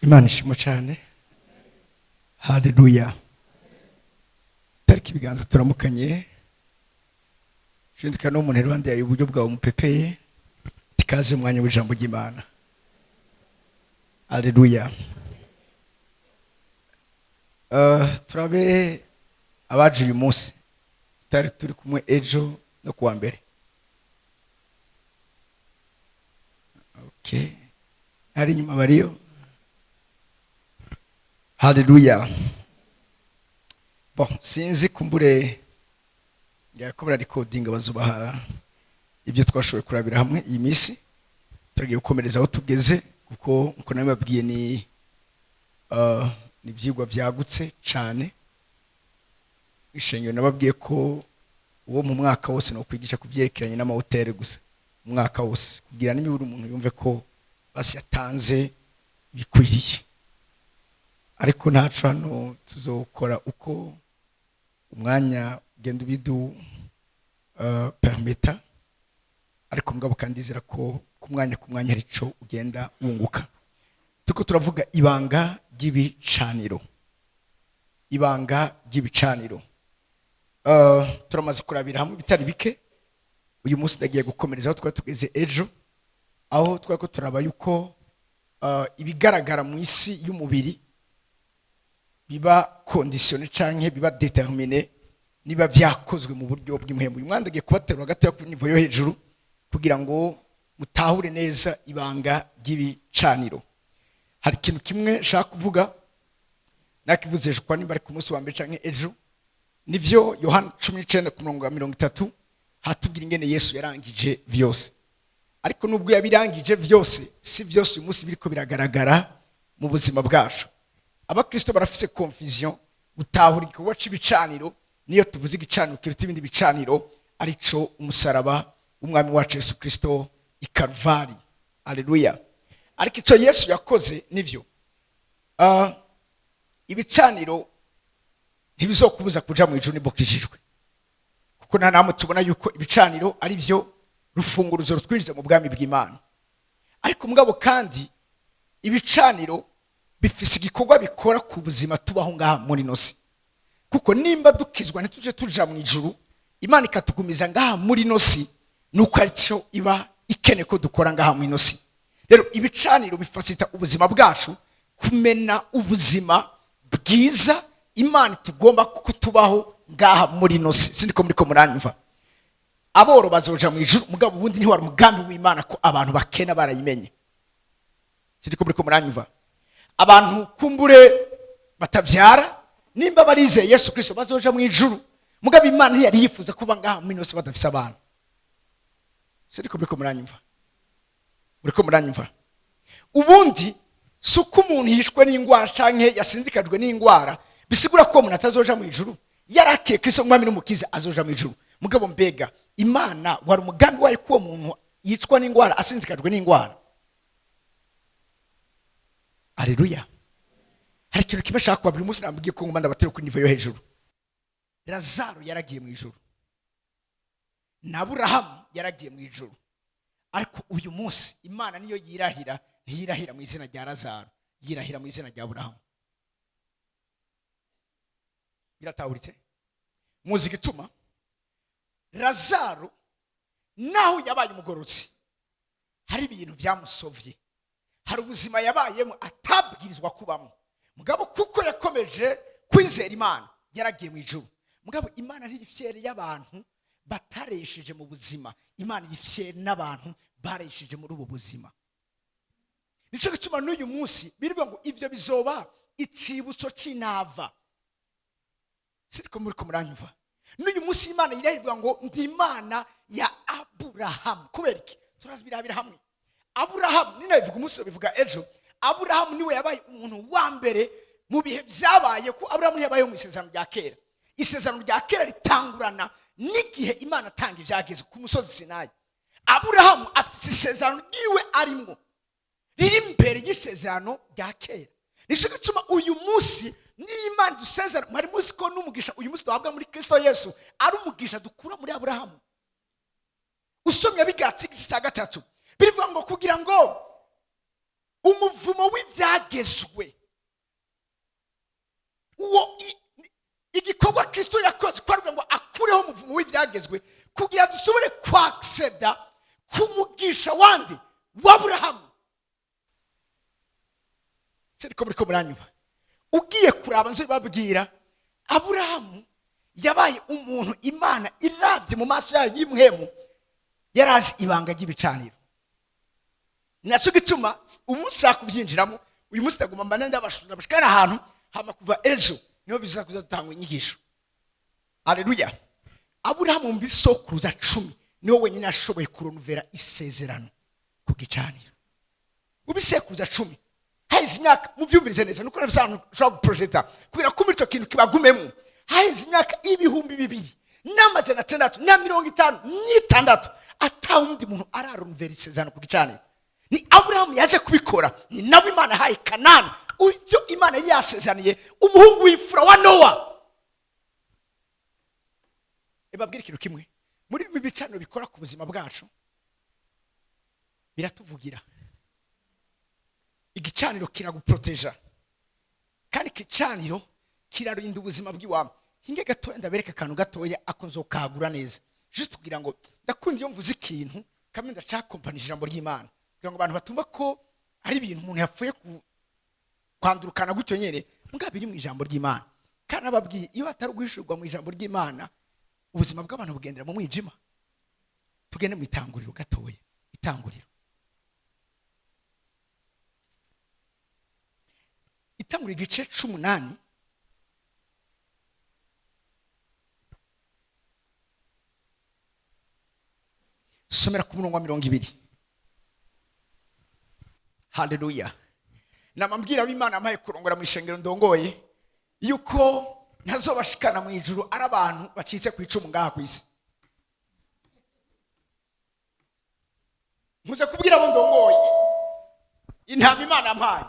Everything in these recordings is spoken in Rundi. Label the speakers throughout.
Speaker 1: Imana ishimwe cyane. Haleluya. Tariki ibiganza turamukanye. Shindika no umuntu iruhande yawe uburyo bwawe mupepeye. Tikaze umwanya w'ijambo ry'Imana. Haleluya. Turabe abaje uyu munsi tutari turi kumwe ejo no kuwa mbere. Okay. Hari inyuma bariyo. Haleluya. Bon, sinzi kumbure yariko bararikodinga bazubaha ibyo twashoboye kurabira hamwe iyi minsi. Turagiye gukomereza aho tugeze kuko nkuko nabibabwiye ni ibyigwa byagutse cyane. Ishengero nababwiye ko uwo mu mwaka wose no kwigisha kubyerekeranye n'amahoteli gusa umwaka wose kugira n'imiburi umuntu yumve ko basi yatanze bikwiriye. Ariko ntaco hano tuzokora uko umwanya ugenda ubidu permita, ariko mugabo kandizera ko ku mwanya ku mwanya arico ugenda wunguka. Tuko turavuga ibanga ry'ibicaniro, ibanga ry'ibicaniro. Turamaze kurabira hamwe bitari bike. Uyu munsi ndagiye gukomereza aho twari tugeze ejo, aho twari ko turaba yuko ibigaragara mu isi y'umubiri biba conditionné canke biba déterminé niba vyakozwe mu buryo bw'impwemu. Uyu mwanda agiye kubaterura gatoya ku niveau yo hejuru kugira ngo mutahure neza ibanga ry'ibicaniro. Hari ikintu kimwe nshaka kuvuga, nakivuze ejo kwa nimba ari ku munsi wa mbere canke ejo, nivyo Yohana 19 ku murongo wa 30 hatubwira ingene Yesu yarangije vyose. Ariko nubwo yabirangije vyose, si vyose uyu munsi biriko biragaragara mu buzima bwacu. Abakristo barafise confusion gutahura igikorwa c'ibicaniro. Niyo tuvuze igicaniro kiruta ibindi bicaniro, arico umusaraba w'umwami wacu Yesu Kristo i Kalvari. Haleluya. Ariko ico Yesu yakoze nivyo, ibicaniro ntibizokubuza kuja mu ijuru nibukijijwe, kuko nta namwe tubona yuko ibicaniro ari byo rufunguruzo rutwinjiza mu bwami bw'Imana. Ariko mugabo kandi ibicaniro bifise igikorwa bikora ku buzima tubaho ngaha muri nosi, kuko nimba dukizwa ntituje tuja mu ijuru, Imana ikatugumiza ngaha muri nosi, nuko aricyo iba ikene ko dukora ngaha muri nosi. Rero ibicaniro bifasita ubuzima bwacu kumena ubuzima bwiza Imana tugomba kutubaho ngaha muri nosi. Sindiko muri ko muranyumva. Aboro bazoja mu ijuru, mugabo ubundi ntiwari umugambi w'Imana ko abantu bakena barayimenye. Sindiko muri ko muranyumva. Abantu kumbure batavyara nimba barizeye Yesu Kristo bazoja mu ijuru, mugabo Imana ntiyari yifuza kuba ngaha muri nosi badafise abantu. Sindiko muri ko muranyumva. Muri ko muranyumva. Ubundi si uko umuntu yishwe n'ingwara canke yasinzikajwe n'ingwara bisigura ko umuntu atazoja mu ijuru. Yarakiye Kristo umwami n'umukiza azoja mu ijuru. Mugabo mbega Imana wari umugambi wayo ko uwo muntu yicwa n'ingwara asinzikajwe n'ingwara? Haleluya. Hari ikintu kimwe nshaka kubabwira umunsi nambwiye ko ngomba ndabatera ku niveau yo hejuru. Lazaro yaragiye mu ijuru, na Aburahamu yaragiye mu ijuru, ariko uyu munsi Imana niyo yirahira, ntiyirahira mu izina rya Lazaro, yirahira mu izina rya Aburahamu. Biratahuritse? Muzi igituma Lazaro naho yabaye umugororotsi hari ibintu byamusovye, hari ubuzima yabayemo atabwirizwa kubamo, mugabo kuko yakomeje kwizera Imana yaragiye mu ijuru. Mugabo Imana ntiri fière y'abantu bataresheje mu buzima, Imana iri fière n'abantu baresheje muri ubu buzima. Nico gituma n'uyu munsi birirwa ngo ivyo bizoba icibutso c'inava. Siriko muri ko muranyumva. N'uyu munsi Imana iravuga ngo ndi Imana ya Aburahamu. Kubera iki? Turazibirabira hamwe. Aburahamu nina bivuga umunsi bivuga ejo. Aburahamu niwe yabaye umuntu wa mbere mu bihe vyabaye, ko Aburahamu ntiyabayeho mu isezerano rya kera. Isezerano rya kera ritangurana n'igihe Imana atanga ivyagezwe ku musozi Sinayi. Aburahamu afise isezerano ryiwe arimwo riri imbere y'isezerano rya kera. Nico gituma uyu munsi n'Imana dusezerana, mwari muzi ko n'umugisha uyu munsi duhabwa muri Kristo Yesu ari umugisha dukura muri Aburahamu. Usomye Abigalati igice cya 3 birivuga ngo kugira ngo Umuvumo w'ibyagezwe, uwo igikorwa Kristo yakoze kwarugira ngo akureho umuvumo w'ibyagezwe kugira dushobore kwacceda ku mugisha wandi w'Aburahamu. Siko muriko muranyumva? Ugiye kuraba nzo babwira, Aburahamu yabaye umuntu Imana iravye mu maso yayo y'imhemu, yarazi ibanga ry'ibicaniro. Nacyo gituma umunsi kubyinjiramo uyu munsi ndaguma mbana ndabashura bashikana ahantu hama kuva ejo niho biza kuzatangwa inyigisho. Haleluya. Aburahamu mu bisokuruza 10 niwe wenyine ashoboye kuronuvera isezerano ku gicaniro. Mu bisekuruza 10 haheze imyaka, muvyumvirize neza nuko nabisanga ushobora guprojecta kubera ko muri ico kintu kibagumemo. Haheze imyaka 2656 atawundi muntu araronuvera isezerano ku gicaniro. Ni Aburahamu yaje kubikora, ni nawe Imana yahaye Kanani, ibyo Imana yari yasezeraniye umuhungu w'imfura wa Nowa. Ibabwira ikintu kimwe, muri ibi bicaniro bikora ku buzima bwacu biratuvugira. Igicaniro kiraguproteja, kandi igicaniro kirarinda ubuzima bw'iwawe. Hinge gatoya ndabereka akantu gatoya ako nzokagura neza, juste kugira ngo ndakunda iyo mvuze ikintu kamwe ndacakompanije ijambo ry'Imana, kugira ngo abantu batumva ko ari ibintu umuntu yapfuye kwandurukana gutyo nyene, mbwa biri mu ijambo ry'Imana. Kandi ababwiye iyo hatari guhishurwa mu ijambo ry'Imana, ubuzima bw'abantu bugendera mu mwijima. Tugende mu itanguriro gatoya, itanguriro. Itanguriro igice 8. Somera ku murongo wa 20. Haleluya. Namambwira ab'Imana amaye kurongora mu ishengero ndongoye yuko ntazobashikana mu ijuru ari abantu bacitse ku icumu ngaha ku isi. Nkuze kubwira abo ndongoye intama Imana yampaye.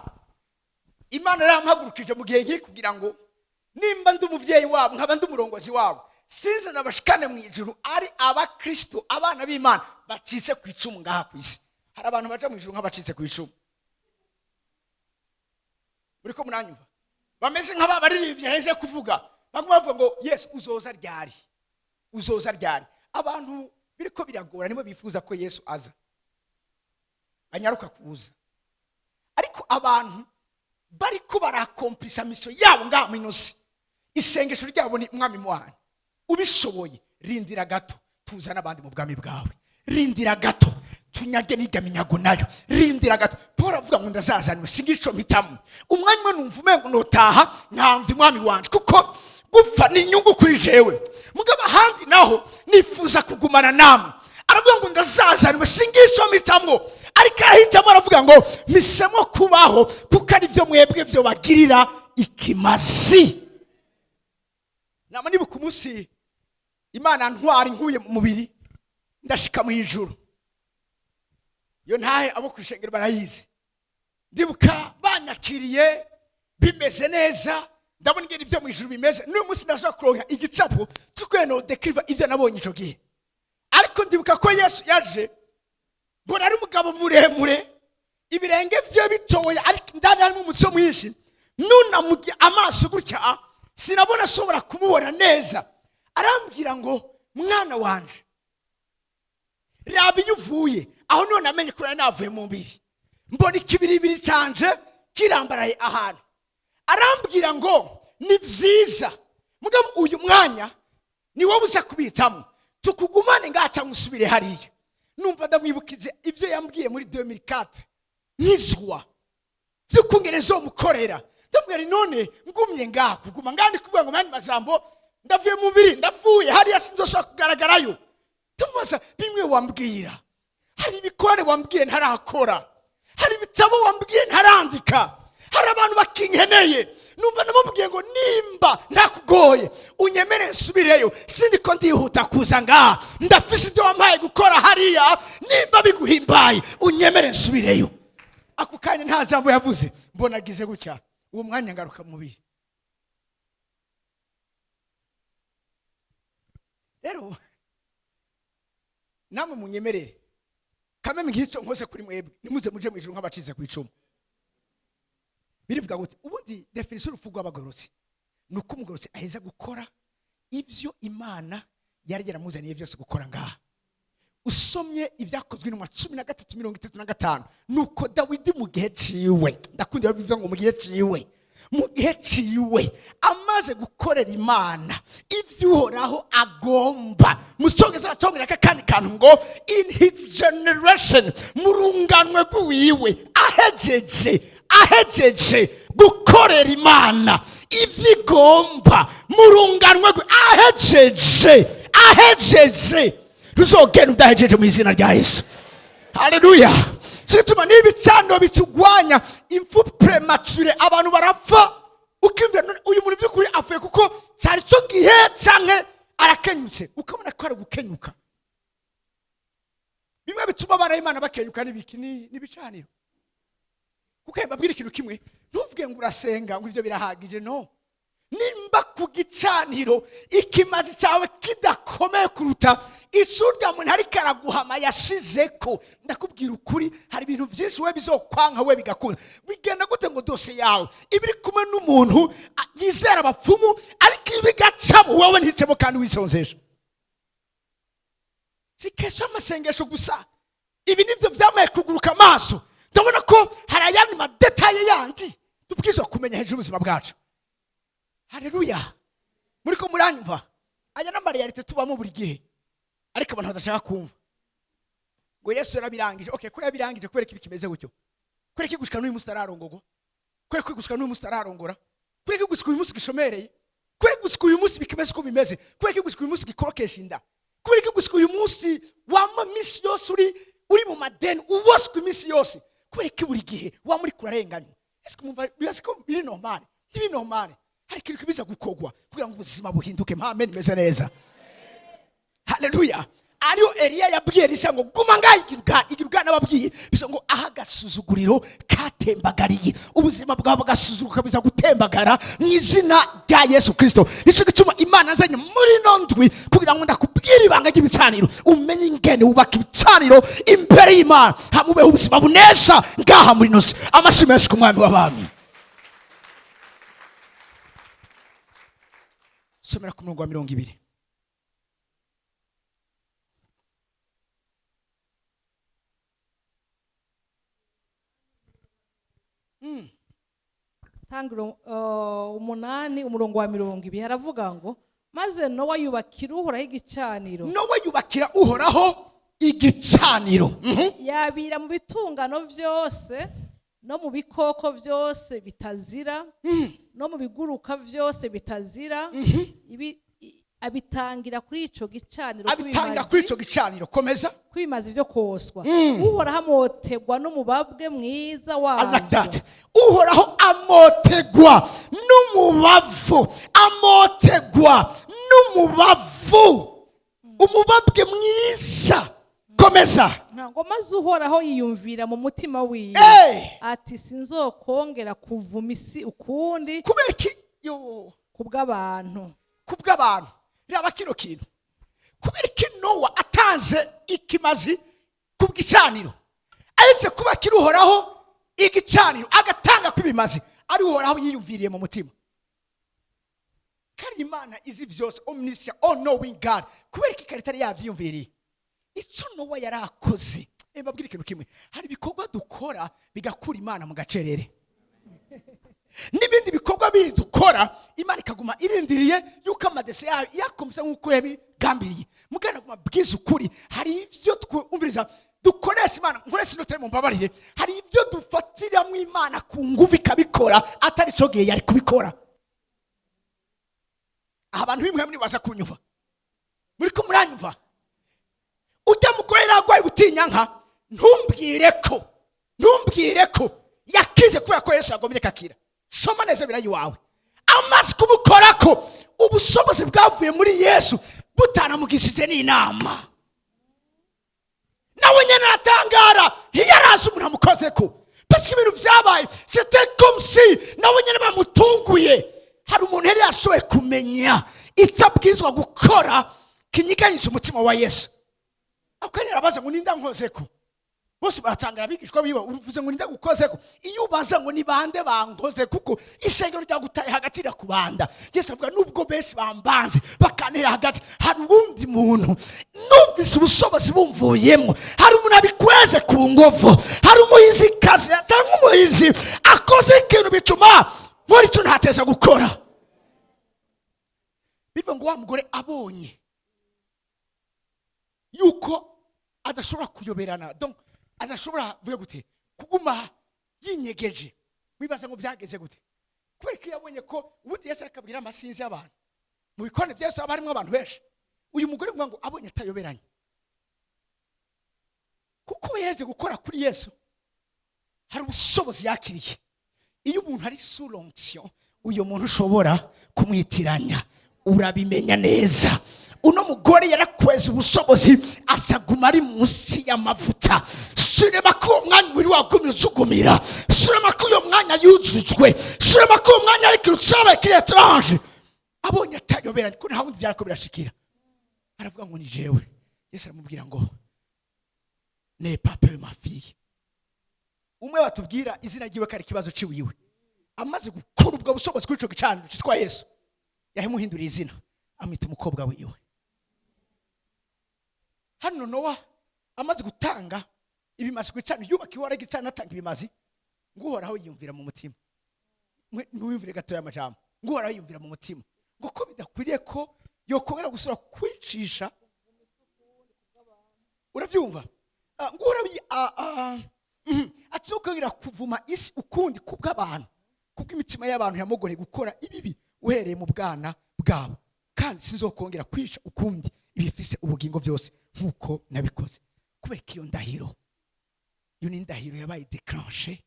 Speaker 1: Imana yarampagurukije mu gihe nk'iki kugira ngo nimba ndi umuvyeyi wabo nkaba ndi umurongozi wabo, sinze nabashikane mu ijuru ari abakristo abana b'Imana bacitse ku icumu ngaha ku isi. Hari abantu baja mu ijuru nk'abacitse ku icumu. Muriko muranyumva? Bameze nk'aba baririmbyi naheze kuvuga, bamwe bavuga ngo Yesu uzoza ryari, uzoza ryari. Abantu biriko biragora nibo bifuza ko Yesu aza anyaruka kuza, ariko abantu bariko barakomplisa mission yabo ngaha mu inosi, isengesho ryabo ni mwami mwana ubishoboye rindira gato tuzana abandi mu bwami bwawe, rindira gato tunyage n'ijya minyago nayo, rindira gato. Paul avuga ngo ndazazaniwe singico mpitamo, umwanya umwe numva umengo notaha nkamva umwami wanje, kuko gupfa ni inyungu kuri jewe, mugabo ahandi naho nifuza kugumana namwe. Aravuga ngo ndazazaniwe singico mpitamo, ariko arahitamo aravuga ngo mpisemo kubaho kuko ari byo mwebwe byo bagirira ikimazi. Nama nibuka umunsi Imana ntwara inkuye mu mubiri ndashika mu ijuru, iyo ntahe abo kwishengero barayizi. Ndibuka banyakiriye bimeze neza, ndabona ingene ibyo mu ijuru bimeze. N'uyu munsi ndashaka kuronka igicapo cy'uko dekriva ibyo nabonye ico gihe. Ariko ndibuka ko Yesu yaje mbona ari umugabo muremure, ibirenge vye bitoya, ariko indani harimo umuco mwinshi. Nunamuge amaso gutya sinabona ashobora kumubona neza. Arambwira ngo mwana wanje raba iyo uvuye aho, none amenye ko nari navuye mu mubiri, mbona ikibiribiri canje kirambaraye ahantu. Arambwira ngo ni vyiza mugabo uyu mwanya ni wowe uza kubitamo, tukugumane ngaha cyangwa usubire hariya. Numva ndamwibukize ivyo yambwiye muri 2004 nkizwa vy'ukungene nzomukorera. Ndamubwira none ngumye ngaha kuguma ngaha ndi kuvuga ngo mani majambo ndavuye mu mubiri ndavuye hariya sinzoshobora kugaragarayo. Ndamubaza bimwe wambwira, hari ibikorane wambwiye ntarakora, hari ibitabo wambwiye ntarandika, hari abantu bakinkeneye. Numva namubwiye ngo nimba ntakugoye unyemere nsubireyo, sindiko ndihuta kuza ngaha, ndafise ibyo wampaye gukora hariya, nimba biguhimbaye unyemere nsubireyo. Ako kanya nta jambo yavuze, mbona agize gutya, uwo mwanya ngaruka mubiri. Rero namwe munyemerere kamwe ngico nkoze kuri mwebwe, nimuze muje mu ijuru nk'abacize ku icumu. Birivuga gute? Ubundi définition y'urupfu rw'abagororotsi ni uko umugororotsi aheza gukora ivyo Imana yari yaramuzaniye byose gukora ngaha. Usomye Ibyakozwe Intumwa 13:35, nuko Dawidi mu gihe ciwe, ndakunda iyo bivuga ngo mu gihe ciwe, mu gihe ciwe amaze gukorera Imana ibyo Uhoraho agomba. Mu Cyongereza bacongera akandi kantu ngo "in his generation", mu runganwe rw'iwiwe, ahejeje gukorera Imana ibyo igomba mu runganwe rwe, ahejeje. Ntuzogenda udahejeje mu izina rya Yesu. Haleluya! Gituma n'ibicaniro bitugwanya, impfu prématurée, abantu barapfa ukiyumvira: none uyu muntu by'ukuri apfuye kuko cyari cyo gihe, canke arakenyutse? Ukabona ko ari gukenyuka. Bimwe bituma abana b'Imana bakenyuka n'ibiki? Ni n'ibicaniro. Kuko mbabwira ikintu kimwe: ntuvuge ngo urasenga, ngo ivyo birahagije. No nimba ku gicaniro ikimazi cyawe kidakomeye kuruta isurya muntu ariko araguhama yashize ko, ndakubwira ukuri, hari ibintu byinshi we bizokwanka, we bigakunda. Bigenda gute ngo dosiye yawe iba iri kumwe n'umuntu yizera abapfumu, ariko ibi bigacamo, wowe nticemo kandi wisonzesha? Si kesho y'amasengesho gusa. Ibi nibyo byamaye kuguruka amaso, ndabona ko hari ayandi ma détails yandi tubwirizwa kumenya hejuru y'ubuzima bwacu. Haleluya! Muri ko muranyumva? Aya n'ama réalités tubamo buri gihe, ariko abantu badashaka kumva ngo Yesu yarabirangije. Okay, ko yabirangije, kubera ko ibi kimeze gutyo, kubera ko gushika n'uyu munsi utararongorwa, kubera ko gushika n'uyu munsi utararongora, kubera ko gushika uyu munsi gishomereye, kubera ko gushika uyu munsi bikimeze uko bimeze, kubera ko gushika uyu munsi gikorokesha inda, kubera ko gushika uyu munsi wama minsi yose uri mu madeni, uboswe iminsi yose, kubera ko buri gihe wama uri kurarenganywa? Ese kumva bibaza ko biri normal? Ntibiri normal. Hari ikintu kibiza gukorwa kugira ngo ubuzima buhinduke. Mpame nimeze neza. Haleluya! Ariyo Eliya yabwiye Elisa ngo guma ngaho i Gilugari. I Gilugari nababwiye bisa ngo aho agasuzuguriro katembagariye, ubuzima bwawe bugasuzugurika, biza gutembagara mu izina rya Yesu Kirisito. Nicyo gituma Imana azanye muri ino ndwi kugira ngo ndakubwire ibanga ry'ibicaniro, umenye ingene wubaka ibicaniro imbere y'Imana, hamubeho ubuzima bunesha ngaha muri ino si. Amashyi menshi ku Mwami w'abami. Somera ku murongo wa 20.
Speaker 2: Tangiro 8, umurongo wa 20, haravuga ngo: "Maze Nowa yubakira Uhoraho igicaniro."
Speaker 1: Nowa yubakira Uhoraho igicaniro.
Speaker 2: Yabira mu bitungano byose no mu bikoko byose bitazira no mu biguruka byose bitazira, abitangira kuri ico gicaniro
Speaker 1: Abitangira kuri icyo gicaniro. Komeza.
Speaker 2: Kwimaza ibyo koswa. Uhoraho amotegwa n'umubabwe mwiza
Speaker 1: I like that.
Speaker 2: wabyo.
Speaker 1: Uhoraho amotegwa n'umubavu, amotegwa n'umubavu, umubabwe mwiza. Komeza.
Speaker 2: Ngo: "Maze Uhoraho yiyumvira mu mutima wiwe ati: sinzokongera kuvuma isi ukundi
Speaker 1: Kubera iki yo?
Speaker 2: kubw'abantu."
Speaker 1: Kubw'abantu. Raba kino kintu: kubera iki Nowa atanze ikimazi ku bw'icaniro, ahise kuba kiri Uhoraho igicaniro, agatanga kw'ibimazi, ari Uhoraho yiyumviriye mu mutima, kandi Imana izi byose, omniscient, all knowing God, kubera ko ikarita yari yavyiyumviriye icyo Nowa yari akoze? Mbabwire ikintu kimwe: hari ibikorwa dukora bigakura Imana mu gacerere, n'ibindi bikorwa bindi dukora Imana ikaguma irindiriye yuko amadese yayo yakomeza nk'uko yabigambiriye. Mugana guma bwiza ukuri, hari ibyo twumviriza dukoresha Imana, nkoresha inote, mumbabarire, hari ibyo dufatiramo Imana ku nguvu ikabikora atari cyo gihe yari kubikora. Aha abantu b'imwe nibaza kunyumva, muri ko muranyumva? Ujya mugore yari arwaye ubutinyanka, ntumbwire ko yakize kubera ko Yesu yagombye kakira. Soma neza birayi wawe. Amaze kumukora ko ubushobozi bwavuye muri Yesu butanamugishije n'inama, nawe nyine aratangara, ntiyarazi umuntu amukoze ko, parce que ibintu byabaye, c'était comme si nawe nyine bamutunguye. Hari umuntu yari yashoboye kumenya icyo abwirizwa gukora kinyiganyije umutima wa Yesu. Ako kanya arabaza ngo: "Ninda nkoze ko?" Bose baratangara, abigishwa biwe. Uvuze ngo ninde gukozeko? Iyo ubaza ngo ni bande bankoze, kuko ishengero ryagutaye hagati rirakubanda. Yesu avuga: nubwo benshi bambanze bakantera hagati, hari uwundi muntu numvise ubushobozi bumvuyemo. Hari umuntu abikweze ku nguvu, hari umuhizikazi cyangwa umuhizi akoze ikintu bituma nkora icyo ntateza gukora. Bivuga ngo wa mugore abonye yuko adashobora kuyoberana, donc adashobora, vuga gute, kuguma yinyegeje. Wibaza ngo byageze gute? Kubera ko yabonye ko ubundi Yesu arakabwira amasinzi y'abantu mu bikorane bya Yesu haba harimo abantu benshi. Uyu mugore uvuga ngo abonye atayoberanye, kuko yaje gukora kuri Yesu, hari ubushobozi yakiriye. Iyo umuntu ari sous l'onction, uyu muntu ushobora kumwitiranya, urabimenya neza. Uno mugore yarakweza ubushobozi, asaguma ari munsi y'amavuta. Surema ko uwo mwanya umubiri wagumye uzugumira, surema ko uyo mwanya yuzujwe, surema ko uwo mwanya ari ikintu cyabaye kiri étrange. Abonye atayoberanye, ko nta wundi byarako birashikira, aravuga ngo ni jewe. Yesu aramubwira ngo: "N'aie pas peur, ma fille." Umwe batubwira izina ryiwe ko ari ikibazo ciwiwe, amaze gukura ubwo bushobozi kuri ico gicaniro citwa Yesu, yahemuhinduriye izina, amwita umukobwa wiwe. Hano Nowa amaze gutanga ibimazi ku gicaniro, yubaka iwara igicaniro, atanga ibimazi, ngo Uhoraho yiyumvira mu mutima. Mwiyumvire gatoya amajambo. Ngo Uhoraho yiyumvira mu mutima ngo ko bidakwiriye ko yokongera gusubira kwicisha. Urabyumva? Ngo Uhoraho atizokongera kuvuma isi ukundi kubw'abantu, kubw'imitima y'abantu yamugoreye gukora ibibi uhereye mu bwana bwabo, kandi sinzokongera kwica ukundi ibifise ubugingo byose nk'uko nabikoze. Kubera ko iyo ndahiro, iyo ni indahiro yabaye déclenché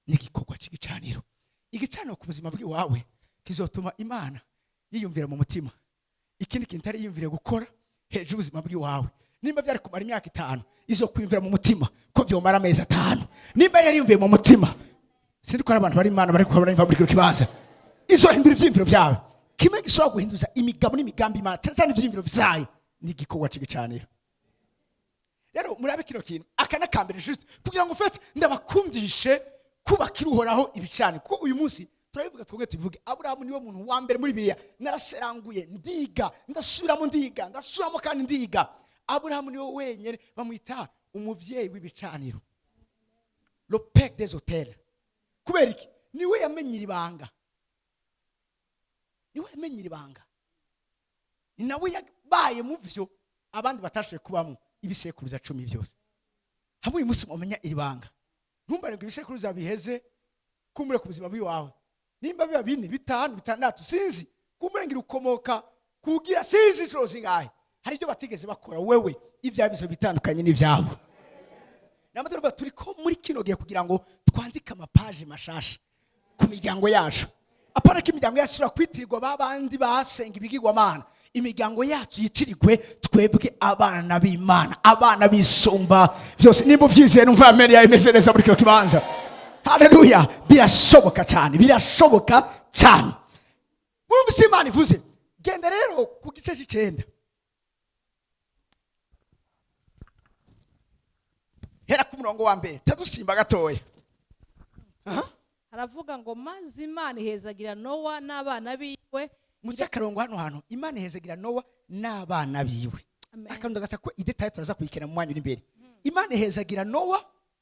Speaker 1: n'igikorwa cy'igicaniro. Igicaniro ku buzima bw'iwawe kizotuma Imana yiyumvira mu mutima ikindi kintu itari yiyumvire gukora hejuru y'ubuzima bw'iwawe. Nimba byari kumara imyaka 5, izo kwiyumvira mu mutima ko byomara amezi 5. Nimba yariyumviye mu mutima, sinzi ko hari abantu bari Imana bari kuba barumva muri kino kibanza, izohindura ivyiyumviro byawe. Kimwe gishobora guhinduza imigabo n'imigambi Imana, cyane cyane ivyiyumviro vyayo, ni igikorwa cy'igicaniro. Rero murabe kino kintu, aka n'akambere, juste kugira ngo ufate ndabakundishe kubakira Uhoraho ibicaniro, kuko uyu munsi turabivuga, twebwe tubivuge. Aburahamu niwe muntu wa mbere muri Bibiliya naraseranguye, ndiga, ndasubiramo, ndiga, ndasubiramo kandi ndiga. Aburahamu niwe wenyine bamwita umuvyeyi w'ibicaniro, le père des autels. Kubera iki? Niwe yamenye iri banga, niwe yamenye iri banga, ni nawe yabaye mu vyo abandi batashoboye kubamo ibisekuruza 10 byose. Hamwe uyu munsi mumenya iri banga, ntumbare ngo ibisekuruza biheze. Kumbure ku buzima bw'iwawe, nimba biba bine, bitanu, bitandatu, sinzi, kumbure ngira ukomoka kugira sinzi inshuro zingahe, hari ibyo batigeze bakora. Wewe ibyawe bizo bitandukanye n'ibyabo. Nama turavuga turi ko muri kino gihe kugira ngo twandike amapaje mashasha ku miryango yacu. Apana ko imiryango yacu ishobora kwitirirwa ba bandi basenga ibigirwamana, imiryango yacu yitirirwe twebwe abana b'Imana, abana b'Isumba byose. Nimba ubyizeye, numva amen yawe imeze neza muri kino kibanza. Haleluya! Birashoboka cyane, birashoboka cyane. Wumva Imana ivuze. Genda rero ku gice cy'icenda, hera ku murongo wa mbere, tadusimba gatoya. Aha.
Speaker 2: Haravuga ngo: maze Imana ihezagira Nowa n'abana biwe.
Speaker 1: Mu cy'akarongo hano hantu, Imana ihezagira Nowa n'abana biwe.
Speaker 2: Amen.
Speaker 1: Akantu gasa ko i détail turaza kuyikena mu mwanya uri imbere. Imana ihezagira Nowa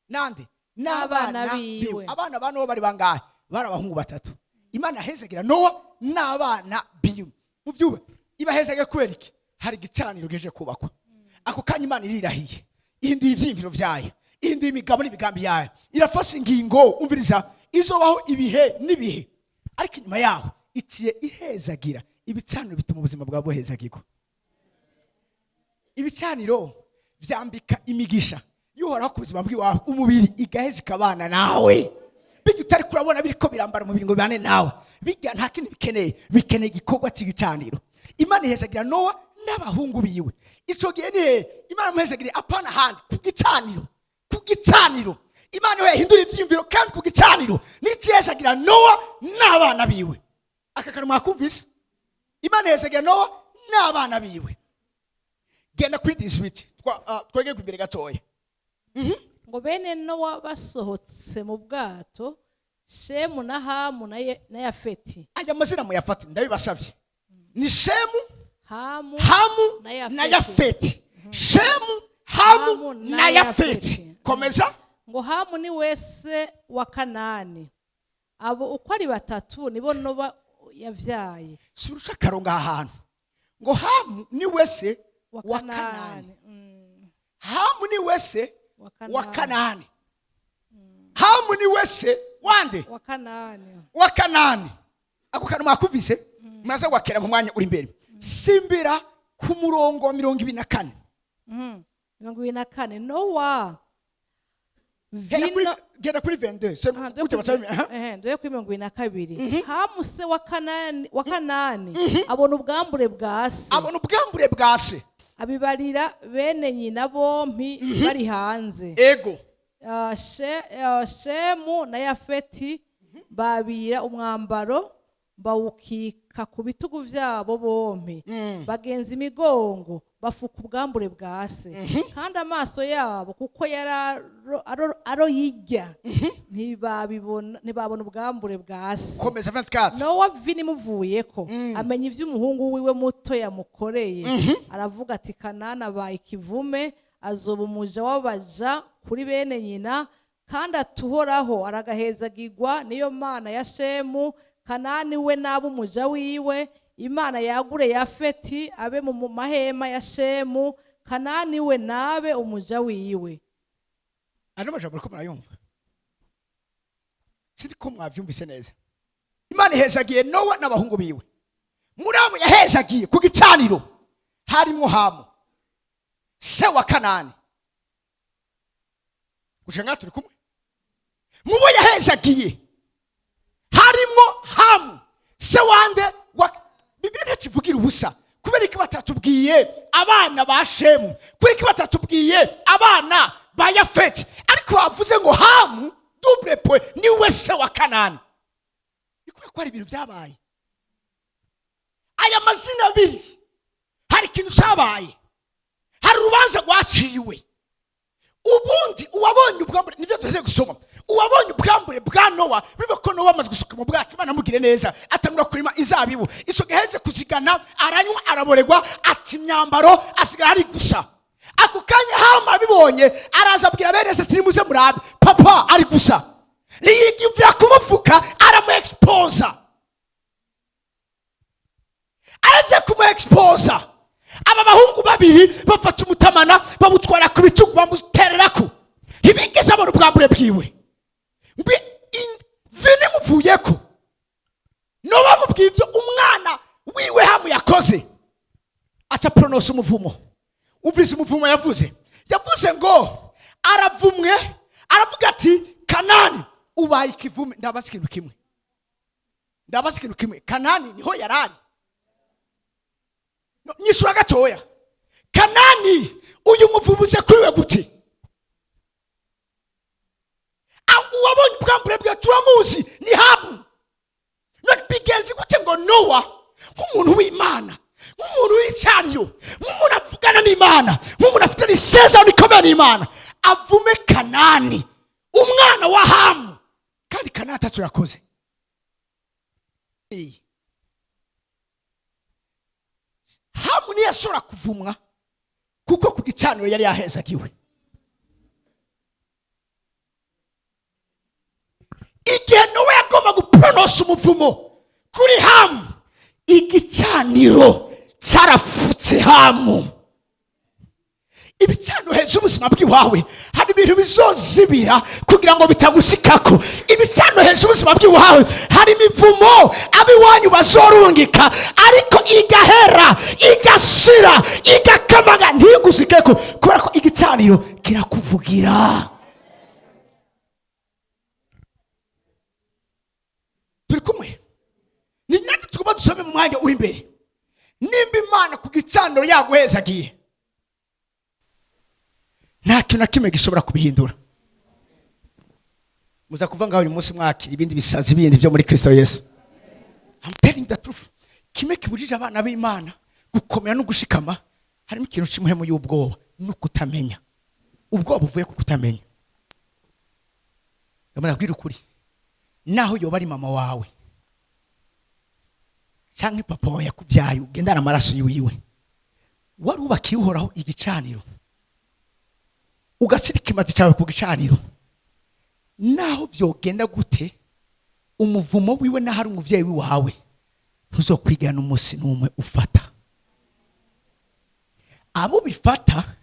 Speaker 1: nande? N'abana
Speaker 2: N'abana biwe.
Speaker 1: biwe. Abana ba Nowa bari bangahe? Bari abahungu batatu. Imana ihezagira Nowa n'abana biwe mu byuba. Ibahezagira kubera iki? Hari igicaniro geje kubakwa. Ako kanya Imana irirahiye, ihinduye ivyiyumviro vyayo, ihinduye imigabo n'imigambi yayo, irafashe ingingo. Umviriza, izobaho ibihe n'ibihe, ariko inyuma yaho iciye ihezagira ibicaniro. Bituma ubuzima bwawe buhezagirwa. Ibicaniro vyambika imigisha y'Uhoraho ku buzima bw'iwawe, umubiri igaheza ikabana nawe. Bijya utari kurabona biriko birambara umubiri ngo bibane nawe, bijya nta kindi bikeneye, bikeneye igikorwa cy'igicaniro. Imana ihezagira Nowa n'abahungu biwe. Ico gihe ni hehe Imana imuhezagiriye? Apana handi, ku gicaniro. Ku gicaniro Imana iho yahindura ivyiyumviro, kandi ku gicaniro n'ikihezagira Nowa n'abana biwe. Aka kantu mwakumvise? Imana ihezagira Nowa n'abana biwe. Genda kuri 18, twegere imbere gatoya.
Speaker 2: Ngo bene Nowa basohotse mu bwato, Shemu na Hamu na Yafeti.
Speaker 1: Aya mazina muyafate, ndabibasavye. Ni Shemu,
Speaker 2: Hamu,
Speaker 1: Hamu
Speaker 2: na Yafeti.
Speaker 1: na Yafeti. Shemu, Hamu
Speaker 2: Hamu
Speaker 1: na
Speaker 2: na
Speaker 1: Yafeti.
Speaker 2: Yafeti.
Speaker 1: Komeza.
Speaker 2: Ngo Hamu ni wese wa Kanani. Abo uko ari batatu nibo Nowa yavyaye.
Speaker 1: Surusha akarongo aha hantu ngo Hamu ni wese
Speaker 2: wa
Speaker 1: wa Kanani.
Speaker 2: Kanani.
Speaker 1: Hamu ni wese
Speaker 2: wa
Speaker 1: wa
Speaker 2: Kanani.
Speaker 1: Kanani. Hamu ni wese wande?
Speaker 2: Wa Kanani.
Speaker 1: Wa Kanani. Ako kantu mwakuvise, muraza gwakera mu mwanya uri imbere. Simbira ku murongo wa 24.
Speaker 2: 24, Nowa
Speaker 1: Genda kuri
Speaker 2: vino
Speaker 1: genda kuri 22.
Speaker 2: Aha,
Speaker 1: Gutyo baca, aha.
Speaker 2: Ndoye kuri 22. Hamu se wa Kanani abona ubwambure bwa se.
Speaker 1: Abona ubwambure bwa se.
Speaker 2: Abibarira bene nyina bompi bari hanze.
Speaker 1: Ego.
Speaker 2: Shemu na Yafeti babira umwambaro, bawukika ku bitugu byabo bompi, bagenza imigongo, bafuka ubwambure bwa se. Kandi amaso yabo, kuko yari aroyijya, ntibabibona, ntibabona ubwambure bwa se.
Speaker 1: Komeza 24.
Speaker 2: Nowa vini imuvuyeko, amenya iby'umuhungu wiwe muto yamukoreye. Aravuga ati: "Kanani abaye ikivume, azoba umuja w'abaja kuri bene nyina." Kandi atuhoraho aragahezagirwa niyo Mana ya Shemu. Kanani we n'abe umuja wiwe. Imana yagure Yafeti abe mu mahema ya Shemu. Kanani we nabe umuja wiwe.
Speaker 1: Ano majambo uriko murayumva? Sindi ko mwavyumvise neza. Imana ihezagiye Nowa n'abahungu biwe. Muri abo yahezagiye ku gicaniro harimo Hamu, se wa Kanani. Gushika ngaha turi kumwe? Mubo yahezagiye harimo Hamu, se wande wa. Bibiliya ntakivugira ubusa. Kubera ko batatubwiye abana ba Shemu, kubera ko batatubwiye abana ba Yafeti, ariko bavuze ngo Hamu double point niwe se wa Kanani, ni kubera ko hari ibintu byabaye. Aya mazina abiri, hari ikintu cyabaye, hari urubanza rwaciwe. Ubundi uwabonye ubwambure, nibyo tuze gusoma, uwabonye ubwambure bwa Nowa, bivuga ko Nowa amaze gusuka mu bwato, Imana amugire neza, atangura kurima izabibu. Icyo gihe aheze kuzigana, aranywa, araboregwa, ata imyambaro, asigara ari gusa. Ako kanya Hamu abibonye, araza abwira bene se: "Sirimuze murabe, papa ari gusa." Ntiyigimvira kumufuka, aramu exposa. Aje kumu exposa, aba bahungu babiri bafata umutamana, bamutwara ku bitugu, bamutererako. Ntibigeze abona ubwambure bwiwe. Vini imuvuyeko, no bamubwiye ibyo umwana wiwe Hamu yakoze, aca prononça umuvumo. Umvise umuvumo yavuze. Yavuze ngo aravumwe. Aravuga ati: "Kanani ubaye ikivume." Ndabaza ikintu kimwe, ndabaza ikintu kimwe: Kanani niho yarari? No, nyishura gatoya. Kanani uyu muvubuze kuri we gute? Uwabonye ubwambure bwe turamuzi, ni Hamu. None bigenze gute ngo Nowa, nk'umuntu w'Imana, nk'umuntu w'icyariyo, nk'umuntu avugana n'Imana, nk'umuntu afite isezerano rikomeye n'Imana, avume Kanani, umwana wa Hamu, kandi Kanani atacyo yakoze? Iyi. Hamu ntiyashobora kuvumwa kuko ku gicaniro yari yahezagiwe. Igihe Nowa yagomba gupronosa umuvumo kuri Hamu, igicaniro cyarafutse Hamu. Ibicaniro hejuru y'ubuzima bw'iwawe, hari ibintu bizozibira kugira ngo bitagushikako. Ibicaniro hejuru y'ubuzima bw'iwawe, hari imivumo ab'iwanyu bazorungika, ariko igahera, igashira, igakamaga, ntigushikeko, kubera ko igicaniro kirakuvugira. Turi kumwe? Ni natwe tugomba dusome mu mwanya uri imbere. Nimba Imana ku gicaniro yaguhezagiye, nta kintu na kimwe gishobora kubihindura. Muza kuva ngaho uyu munsi mwakira ibindi bisazi bindi byo muri Kristo Yesu. I'm telling the truth. Kimwe kibujije abana b'Imana gukomera no gushikama, harimo ikintu cy'imuhemu y'ubwoba no kutamenya. Ubwoba buvuye ku kutamenya. Ndabwira ukuri, naho yoba ari mama wawe cyangwa papa wawe yakubyaye, ugendana amaraso yiwiwe, wari wubakiye Uhoraho igicaniro, ugashyira ikimazi cyawe ku gicaniro, naho byogenda gute, umuvumo wiwe, naho ari umubyeyi wawe, ntuzokwigana umunsi n'umwe ufata. Abo bifata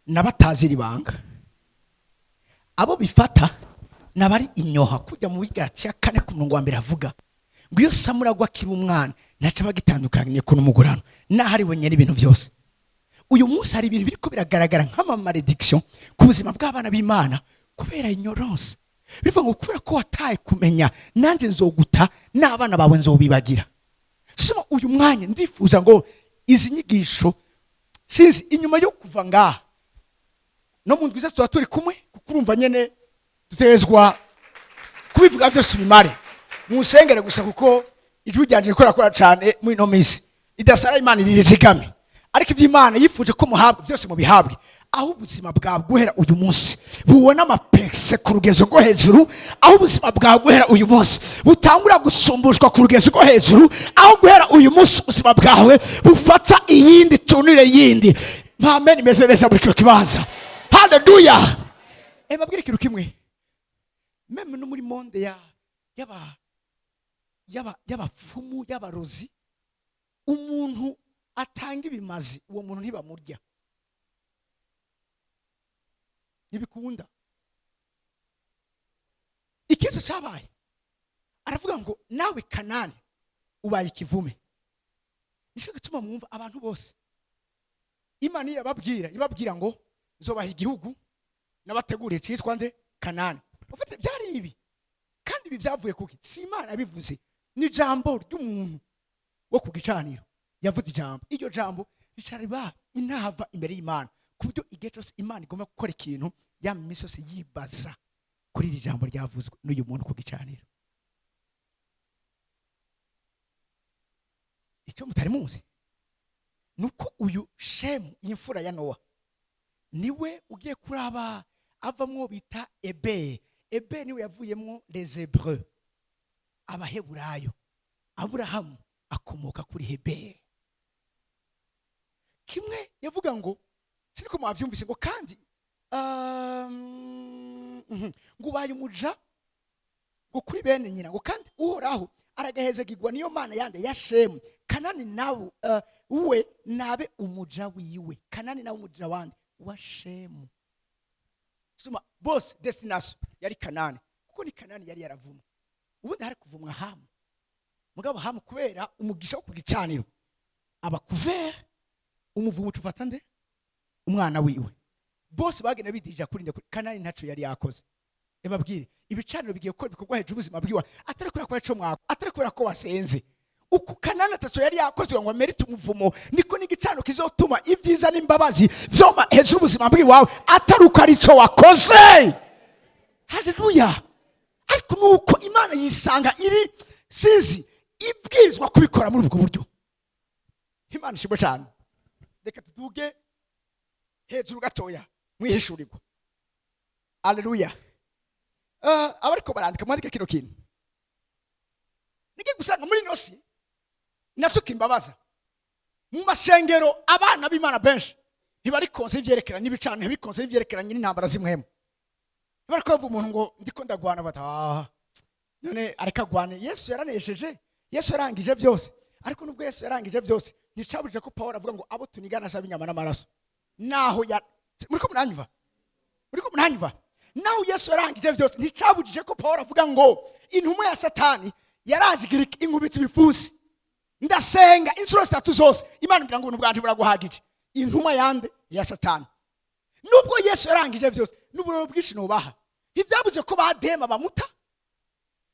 Speaker 1: n'abatazi ibanga, abo bifata n'abari inyoha. Kujya mu Bigaratiya 4 ku murongo wa 1 avuga ngo iyo Samuragwa akiri umwana, ntaca bagitandukanye ku n'umugurano, naho ari wenyine ibintu byose. Uyu munsi hari ibintu biriko biragaragara nk'ama malédiction ku buzima bw'abana b'Imana kubera ignorance. Bivuga ngo kubera ko wataye kumenya, nanjye nzoguta n'abana bawe nzobibagira. Soma uyu mwanya, ndifuza ngo izi nyigisho, sinzi, inyuma yo kuva ngaha no mu ndwi tuba turi kumwe, kuko urumva nyene dutegerezwa kubivuga byose tubimare. Munsengere gusa, kuko ijwi ryanje riko rakora cane muri ino minsi idasara. Imana iririzigame, ariko ivyo Imana yifuje ko muhabwa byose mubihabwe, aho ubuzima bwawe guhera uyu munsi bubona amapekse ku rugezo rwo hejuru, aho ubuzima bwawe guhera uyu munsi butangura gusumbushwa ku rugezo rwo hejuru, aho guhera uyu munsi ubuzima bwawe bufata iyindi tunire yindi. Mpamene imeze neza muri kino kibanza. Haleluya! Babwire ikintu kimwe, même no muri monde ya yaba yaba y'abapfumu, y'abarozi, umuntu atanga ibimazi, uwo muntu ntibamurya, ntibikunda. Ikibazo cyabaye, aravuga ngo nawe Kanani ubaye ikivume. Nicyo gituma mwumva abantu bose Imana iyo yababwira, ibabwira ngo nzobaha igihugu nabateguriye cyitwa nde? Kanani. Ufite byari ibi, kandi ibi byavuye kuki? Si Imana yabivuze, ni ijambo ry'umuntu wo ku gicaniro yavuze ijambo. Iryo jambo rica riba intava imbere y'Imana, ku buryo igihe cyose Imana igomba gukora ikintu, ya minsi yose yibaza kuri iri jambo ryavuzwe n'uyu muntu ku gicaniro. Icyo mutari muzi ni uko uyu Shemu, imfura ya Nowa, niwe ugiye kuraba avamwo bita Eberi. Eberi niwe yavuyemwo les Hébreux, Abaheburayo. Aburahamu akomoka kuri Heberi. Kimwe yavuga ngo, siniko mwavyumvise, ngo kandi ngo ubaye umuja ngo kuri bene nyina, ngo kandi Uhoraho aragahezagirwa niyo Mana yande? Ya Shemu. Kanani nawe we nabe umuja wiwe. Kanani nawe umuja wande? Wa Shemu. Suma bose destination yari Kanani, kuko ni Kanani yari yaravumwe. Ubundi hari kuvumwa Hamu, mugabo Hamu kubera umugisha wo ku gicaniro aba couvert, umuvumo ufata nde? Umwana wiwe. Bose bagenda bidirija kuri nde? Kuri Kanani. Ntaco yari yakoze. Ebabwire, ibicaniro bigiye gukora ibikorwa hejuru ubuzima bwiwe, atari kubera ko yaco mwako, atari kubera ko wasenze. Uku Kanani ataco yari yakoze ngo amerite umuvumo, niko n'igicaniro kizotuma ibyiza n'imbabazi vyoma hejuru ubuzima bwiwawe, atari uko ari ico wakoze. Haleluya! Ariko nuko Imana yisanga iri, sinzi, ibwirizwa kubikora muri ubwo buryo. Imana ishimwe cyane. Reka tuduge hejuru gatoya mwihishurirwa. Aleluya! Abariko barandika, mwandike kino kintu. Ngiye gusanga muri ino si nacyo kimbabaza: mu mashengero, abana b'Imana benshi ntibari conscients y'ivyerekeranye n'ibicano, ntibari conscients y'ivyerekeranye n'intambara zimwemo. Bariko bavuga umuntu ngo ndiko ndagwana, bata ah, none areka agwane, Yesu yaranesheje, Yesu yarangije byose. Ariko nubwo Yesu yarangije byose, nticabujije ko Paul avuga ngo abo tunigana asaba inyama n'amaraso. Naho ya muriko muranyumva, muriko muranyumva? Naho Yesu yarangije byose, nticabujije ko Paul avuga ngo intumwa ya Satani yarazigira inkubitsi ibipfunsi, ndasenga inshuro zitatu zose, Imana imbwira ngo ubuntu bwanje buraguhagije. Intumwa yande? Ya Satani. Nubwo Yesu yarangije byose, n'uburoro bwinshi nubaha, ntibyabuze ko badema bamuta,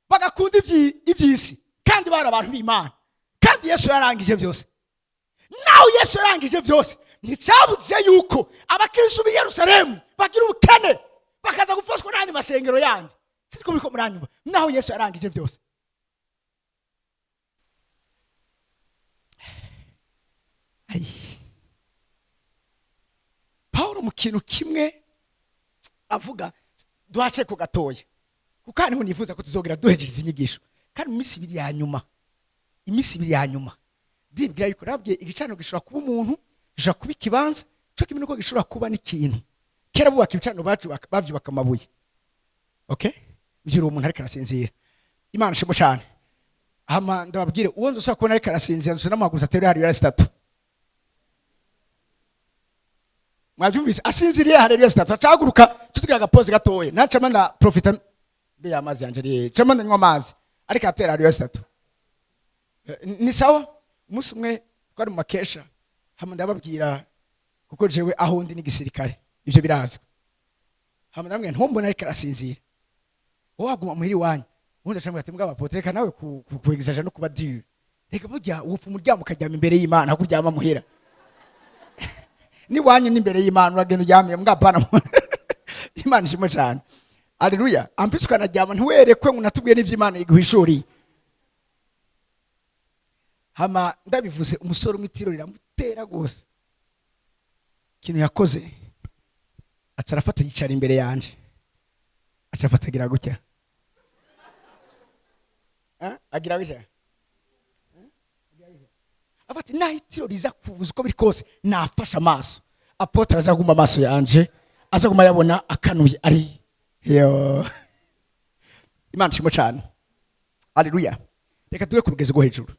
Speaker 1: bagakunda iby'isi, kandi bari abantu b'Imana, kandi Yesu yarangije byose. Naho Yesu yarangije byose, nticyabuze yuko abakristo b'i Yerusalemu bagira ubukene, bakaza gufashwa n'andi masengero yandi. Siko muriko muranyumva? Naho Yesu yarangije byose. Ayi. Paulo mu kintu kimwe avuga, duhace ku gatoya, kuko Kuko hano nifuza ko tuzogera duhejeje izi nyigisho, kandi mu minsi 2 ya nyuma, iminsi 2 ya nyuma, ndibwira yuko nabwiye igicaniro gishobora kuba umuntu, gishobora kuba ikibanza cyo kimwe nuko gishobora kuba n'ikintu. Kera bubaka ibicaniro bavyubaka amabuye. Okay, mvyura umuntu ariko arasinzira. Imana ishimwe cyane. Hama ndababwire, uwo nzosubira kubona ariko arasinzira, nzosubira namuhaguruza atere hariya zitatu. Mwavyumvise? Asinziriye hariya zitatu, acahaguruka, tutugira agapoze gatoya, nacama nda profita mbe amazi yanje ari cama ndanywa amazi, ariko atera hariya zitatu. Ni sawa. Umunsi umwe twari mu makesha, hama ndababwira, kuko jewe aho ndi n'igisirikare ivyo birazwi, hama ndamubwira ntumbone ariko arasinzira, wowe waguma muhira iwanyu. Ubundi acambwira ati: "Mbwa apotre, reka nawe kuegizaja no kuba dur, reka burya wopfa umuryamo ukaryama imbere y'Imana aho kuryama muhira n'iwanyu n'imbere y'Imana uragenda uryamiye mbwa apana." Imana ishimwe cyane, aleluya. Ampise ukanaryama ntiwerekwe ngo unatubwiye n'ivyo Imana iguhishuriye. Hama ndabivuze, umusore umwe itiro riramutera rwose. Ikintu yakoze, aca arafata yicara imbere yanje, aca afata agira gutya. Agira gutya, afata naho itiro riza kubuza uko biri kose, nafashe amaso apôtre azaguma amaso yanje azaguma yabona akanuye ari yo. Imana ishimwe cyane, aleluya. Reka tuge ku rugezo rwo hejuru.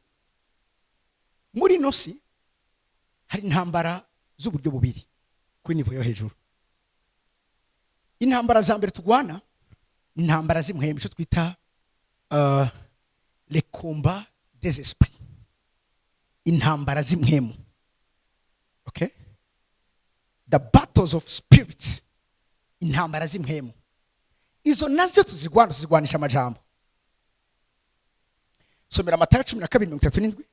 Speaker 1: Muri ino si hari intambara z'uburyo bubiri kuri niveau yo hejuru. Intambara za mbere tugwana ni intambara z'impwemu, icyo twita les combats des esprits, intambara z'impwemu. Okay, the battles of spirits, intambara z'impwemu. Izo nazo tuzigwana, tuzigwanisha amajambo. Somera Matayo 12:37.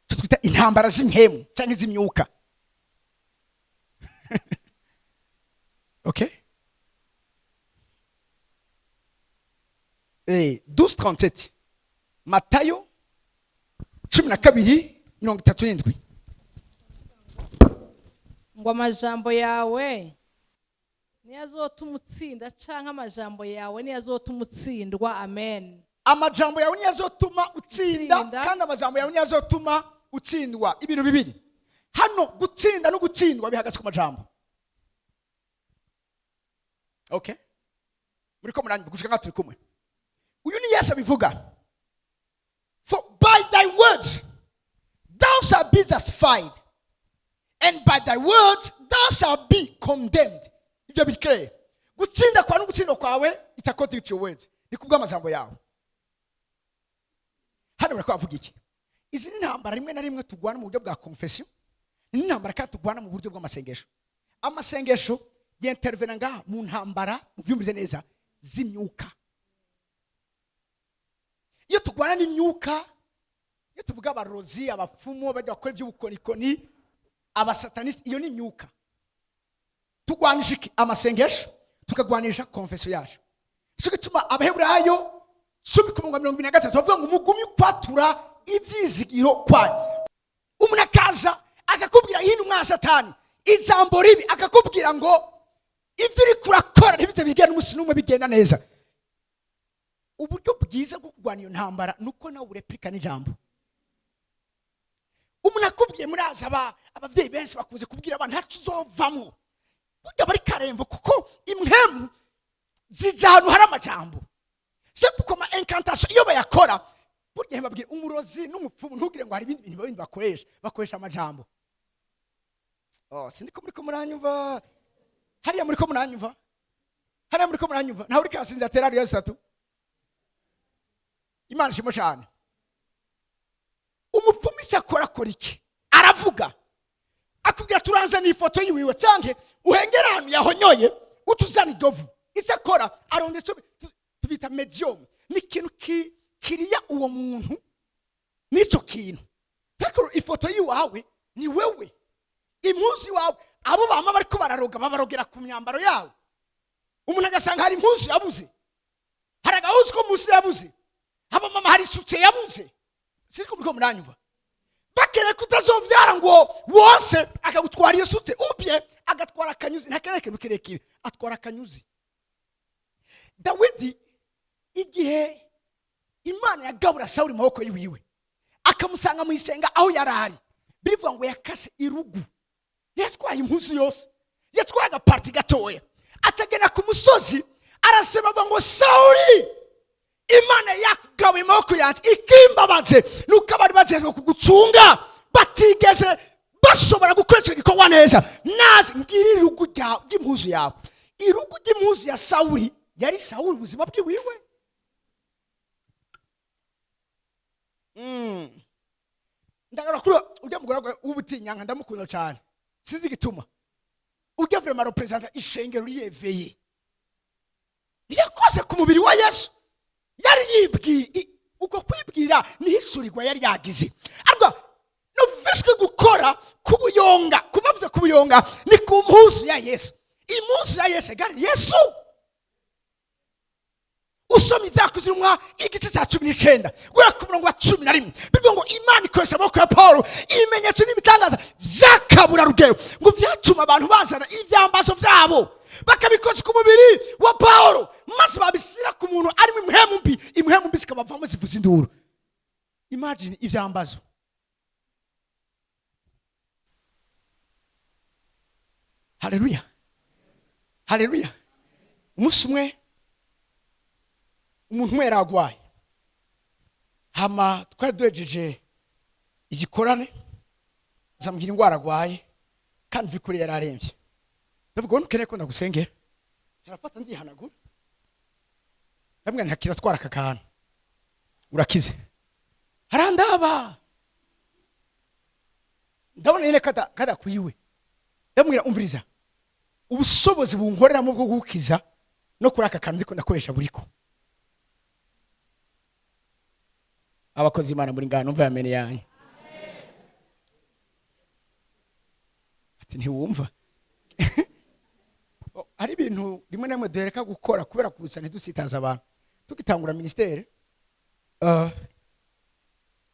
Speaker 1: Icyo twita intambara z'impwemu cyangwa iz'imyuka. Okay, 12:37, Matayo 12:37.
Speaker 2: Ngo amajambo yawe niyo azotuma utsinda, canke amajambo yawe niyo azotuma utsindwa. Amen.
Speaker 1: Amajambo yawe niyo azotuma utsinda,
Speaker 2: Utsinda.
Speaker 1: kandi amajambo yawe niyo azotuma utsindwa. Ibintu bibiri hano, gutsinda no gutsindwa bihagaze ku majambo. Okay, muriko muranyumva gushika nka turi kumwe? Uyu ni Yesu abivuga: "For by thy words thou shalt be justified, and by thy words thou shalt be condemned." Ibyo biri clear. Gutsinda kwawe no gutsindwa kwawe, it's according to your words, ni kubw'amajambo yawe. Hano bariko bavuga iki? Izi ni intambara rimwe na rimwe tugwana mu buryo bwa confession, ni intambara kandi tugwana mu buryo bw'amasengesho. Amasengesho yentervena ngaha mu ntambara, muvyumvise neza, z'imyuka. Iyo tugwana n'imyuka, iyo tuvuga abarozi, abapfumu, bajya bakora iby'ubukorikoni, abasatanisiti, iyo ni imyuka. Tugwanisha iki? Amasengesho, tukagwanisha confession yacu. Nicyo gituma Abaheburayo 10:23 bavuga ngo mugumye kwatura ivyizigiro kwanyu. Umuntu akaza akakubwira hino umwana Satani ijambo ribi, akakubwira ngo ivyo uriko urakora ntibize bigenda n'umunsi n'umwe bigenda neza. Uburyo bwiza bwo kurwana iyo ntambara nuko nawe ureplika n'ijambo. Umuntu akubwiye, muraza abavyeyi benshi bakunze kubwira abantu ntacuzovamwo, burya bari karemvo, kuko impwemu zija ahantu hari amajambo. C'est pourquoi ama incantation iyo bayakora, burya babwira umurozi n'umupfumu, ntugire ngo hari ibindi bintu bindi bakoresha, bakoresha amajambo. Oh, sindi ko muriko muranyumva hariya, muriko muranyumva hariya, muriko muranyumva? Ntawe uriko arasinzira atera hariya zitatu. Imana ishimwe cyane. Umupfumu icyo akora, akora iki? Aravuga, akubwira turanzana ifoto yiwiwe, canke uhengera ahantu yahonyoye utuzana idovu. Icyo akora, aronda icyo tubita medium, ni ikintu kiriya uwo muntu n'icyo kintu. Ariko ifoto yiwawe ni wewe, impuzu iwawe, abo bama bariko bararoga babarogera ku myambaro yawe. Umuntu agasanga hari impuzu yabuze, hari agahuzu ko munsi yabuze, abamama hari isutse yabuze. Siriko muriko muranyumva? Bakeneye kutazovyara ngo wose akagutwara iyo sutse, ubye agatwara akanyuzi, ntakeneye ikintu kirekire, atwara akanyuzi. Dawidi, igihe Imana yagabura Sawuli mu maboko yiwiwe, akamusanga mu isenga aho yari ari, birivuga ngo yakase irugu. Yatwaye impuzu yose, yatwaye agaparti gatoya, atagenda ku musozi arasema, avuga ngo: "Sawuli, Imana yakugabuye amaboko yanjye. Ikimbabaje nuko abari bajejwe kugucunga batigeze bashobora gukora icyo gikorwa neza. Naze ngira irugu ry'impuzu yawe." Irugu ry'impuzu ya Sawuli yari Sawuli ubuzima bwiwiwe. Ndagaruka kuri ujya mugore w'ubutinyanka, ndamukunda cyane, sinzi igituma. Ujya vraiment représente ishengero riyeveye. Yakoze ku mubiri wa Yesu, yari yibwiye, uko kwibwira nihishurirwa yari yagize, avuga nuviswe gukora ku buyonga. Kubavuze ku buyonga ni ku mpuzu ya Yesu. Impuzu ya Yesu égale Yesu. Usoma Ibyakozwe Intumwa igice cya 19 guhera ku murongo wa 11, bivuga ngo Imana ikoresha amaboko ya Paul ibimenyetso n'ibitangaza by'akaburarugero, ngo byatuma abantu bazana ibyambazo byabo bakabikoza ku mubiri wa Paul, maze babishyira ku muntu arimo impwemu mbi, impwemu mbi zikabavamo zivuza induru. Imagine, ibyambazo. Haleluya, haleluya! Umunsi umwe umuntu umwe yari agwaye, hama twari duhejeje igikorane, zambwira indwara agwaye, kandi vikuri yari arembye. Ndavuga ngo: "Ntukeneye ko ndagusengera?" Arafata, ndihanagura, ndamubwira: "Ntakira, twara aka kantu, urakize." Arandaba, ndabona nyine kadakwiwe. Ndamubwira: "Umviriza, ubushobozi bunkoreramo bwo gukiza no kuri aka kantu ndiko ndakoresha buriko." Abakozi Imana muri ngano, umva yamene yanyu. Ati: "Ntiwumva?" Oh, hari ibintu rimwe na rimwe duhereka gukora kubera kuza ntidusitaza abantu. Tugitangura ministère,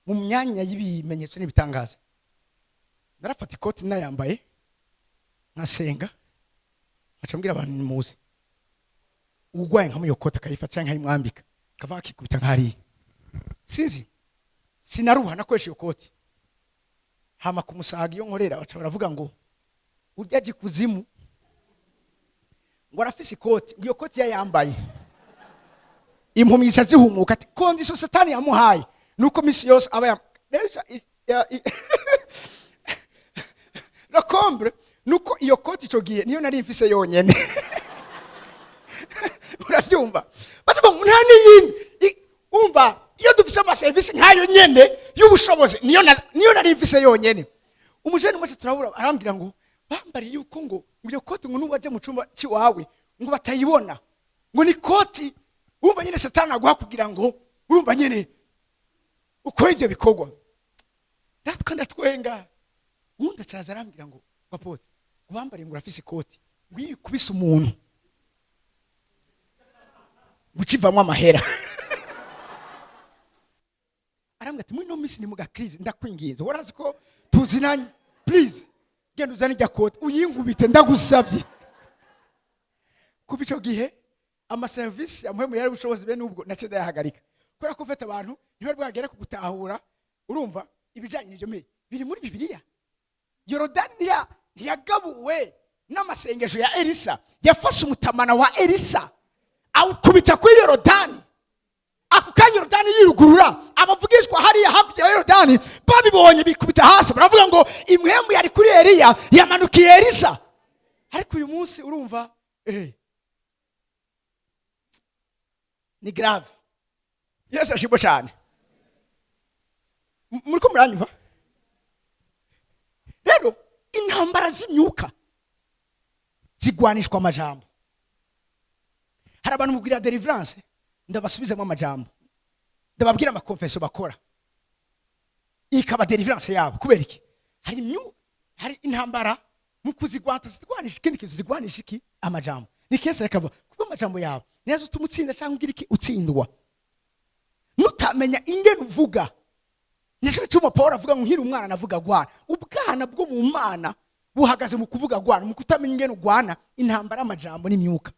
Speaker 1: mu myanya y'ibimenyetso n'ibitangaza, narafata ikoti nayambaye, nkasenga, nkaca mbwira abantu: "Nimuze, urwaye." Nkamuha iyo koti akayifata cyangwa nkayimwambika, akava akikubita nk'hariya. Sinzi, sinaruha, nakoresha iyo koti. Hama kumusaga iyo nkorera, baca baravuga ngo urya aje ikuzimu, ngo arafise ikoti, ngo iyo koti yayambaye impumyi zica zihumuka. Ati condition Satani yamuhaye nuko misi yose aba rero le comble nuko iyo koti icyo gihe niyo nari mfise yonyene. Urabyumva? Batuvuga ngo nta n'iyindi. Umva, iyo dufise amaserivisi nk'ayo nyene y'ubushobozi, niyo nari mfise yonyene. Umujene umwe turabura, arambwira ngo bambariye yuko ngo iyo koti, ngo nuwaje mu cumba cy'iwawe ngo batayibona, ngo ni koti urumva nyene Satani aguha kugira ngo urumva nyene ukore ibyo bikorwa. Natwe ndatwenga. Uwundi acaraza arambwira ngo: "Apôtre, ngo bambariye ngo urafise ikoti, ngo iyo ikubise umuntu ngo ucivamwo amahera." Arambwira ati: "Muri ino minsi ni mu gakrize, ndakwinginze, warazi ko tuzinanye, please genda uzane ijya koti uyinkubite, ndagusabye." Kuva icyo gihe amaserivisi amuhemu yari ubushobozi bene ubwo nace ndayahagarika, kubera ko ufite abantu ntibari bwagere ku gutahura. Urumva, ibijyanye n'ibyo mbe biri muri Bibiliya. Yorodani ntiyagabuwe n'amasengesho ya Elisa? Yafashe umutamana wa Elisa awukubita kuri Yorodani, ako kanya Yorodani yirugurura. Abavugishwa hariya hakurya ya Yorodani babibonye bikubita hasi, baravuga ngo impwemu yari kuri Eliya yamanukiye Elisa. Ariko uyu munsi urumva, ni grave. Yesu ashimwe cyane. Muriko muranyumva? Rero intambara z'imyuka zigwanishwa amajambo. Hari abantu mubwira deliverance, ndabasubizamo amajambo, ndababwira amakonfeso bakora, ikaba deliverance yabo. Kubera iki? Hari intambara mu kuzigwata zigwanisha ikindi kintu. Zigwanisha iki? Amajambo. Ni kese rekavuga kuko amajambo yawe niyo utuma utsinda cyangwa ugira iki, utsindwa. Nutamenya ingene uvuga, nicyo cyuma Paul avuga ngo: "Nkiri umwana navuga gwana." Ubwana bwo mu Mana buhagaze mu kuvuga gwana, mu kutamenya ingene ugwana intambara y'amajambo n'imyuka.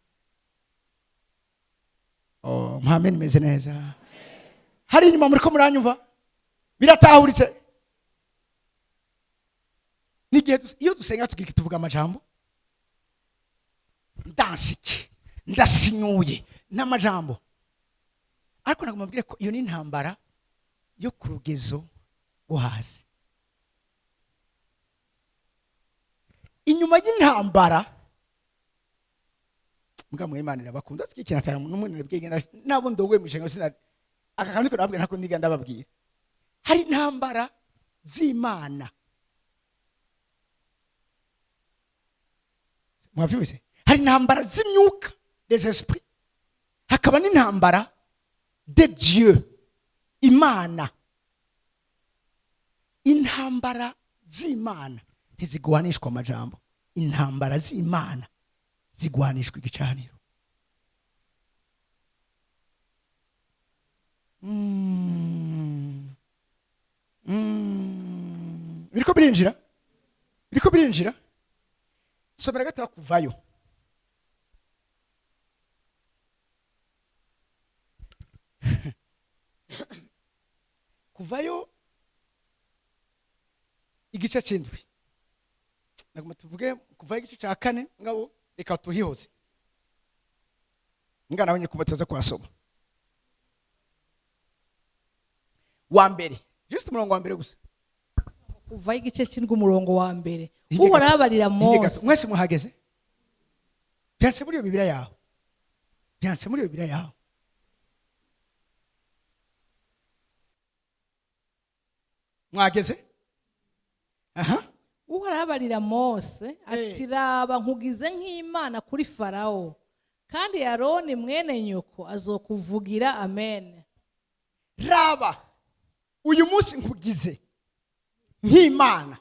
Speaker 1: Oh, mpame nimeze neza. Hari inyuma muriko muranyumva? Biratahuritse. N'igihe iyo dusenga tugira tuvuga amajambo, ndansiki ndasinyuye n'amajambo, ariko nagomba mbwire ko iyo ni intambara yo ku rugezo rwo hasi. Inyuma y'intambara mbwa mu Imana irabakunda, siki ikintu atari n'umuntu bwenge nabo ndogoye mu ishenga sina aka kantu niko nababwira, ntako niga ndababwira. Hari intambara z'Imana, mwavyumvise? Hari intambara z'imyuka des esprits, hakaba n'intambara de Dieu, Imana. Intambara z'Imana ntizigwanishwa amajambo, intambara z'Imana zigwanishwa igicaniro. Biriko birinjira, biriko birinjira. Somera gato kuvayo. Kuvayo igice c'indwi. Nagomba tuvuge kuvayo igice ca 4, ngabo reka tuhihoze. Ngana wenye kubataza kwasoma. Wa mbere, just umurongo wa mbere gusa.
Speaker 2: Kuvayo igice c'indwi umurongo wa mbere. Uhoraho abarira Mose.
Speaker 1: Mwese muhageze? Byanse muri iyo Bibiliya yawe. Byanse muri iyo Bibiliya yawe. Mwageze? Aha.
Speaker 2: Uhoraho abarira Mose ati raba nkugize nk'Imana kuri Farawo, kandi Aroni mwene nyoko azokuvugira. Amen.
Speaker 1: Raba uyu munsi nkugize nk'Imana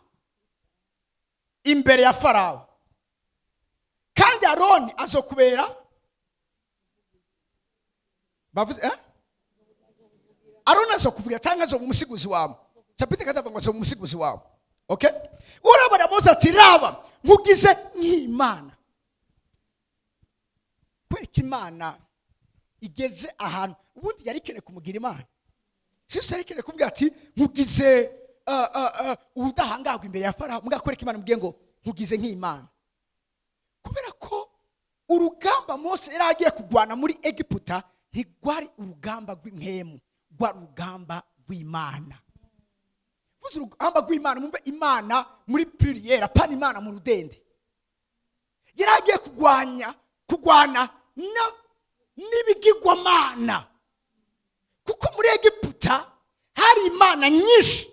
Speaker 1: imbere ya Farawo, kandi Aroni azokubera bavuze Aroni azokuvugira cyangwa azoba umusiguzi wawe. Chapitre 4 ngo azoba umusiguzi wawe. Okay? Urabona Mose ati raba nkugize nk'Imana. Kwereka Imana igeze ahantu ubundi yari ikeneye kumugira Imana. Sisi yari ikeneye kumubwira ati nkugize ubudahangarwa imbere ya Farawo, mugakwereka Imana mubwiye ngo nkugize nk'Imana. Kubera ko urugamba Mose yari agiye kugwana muri Egiputa ntigwari urugamba rw'impemu, rwari urugamba rw'Imana. Vuze urugamba rw'Imana, mwumve Imana muri pluriel, apana Imana mu rudende. Yari agiye kugwana n'ibigirwamana, kuko muri Egiputa hari imana nyinshi.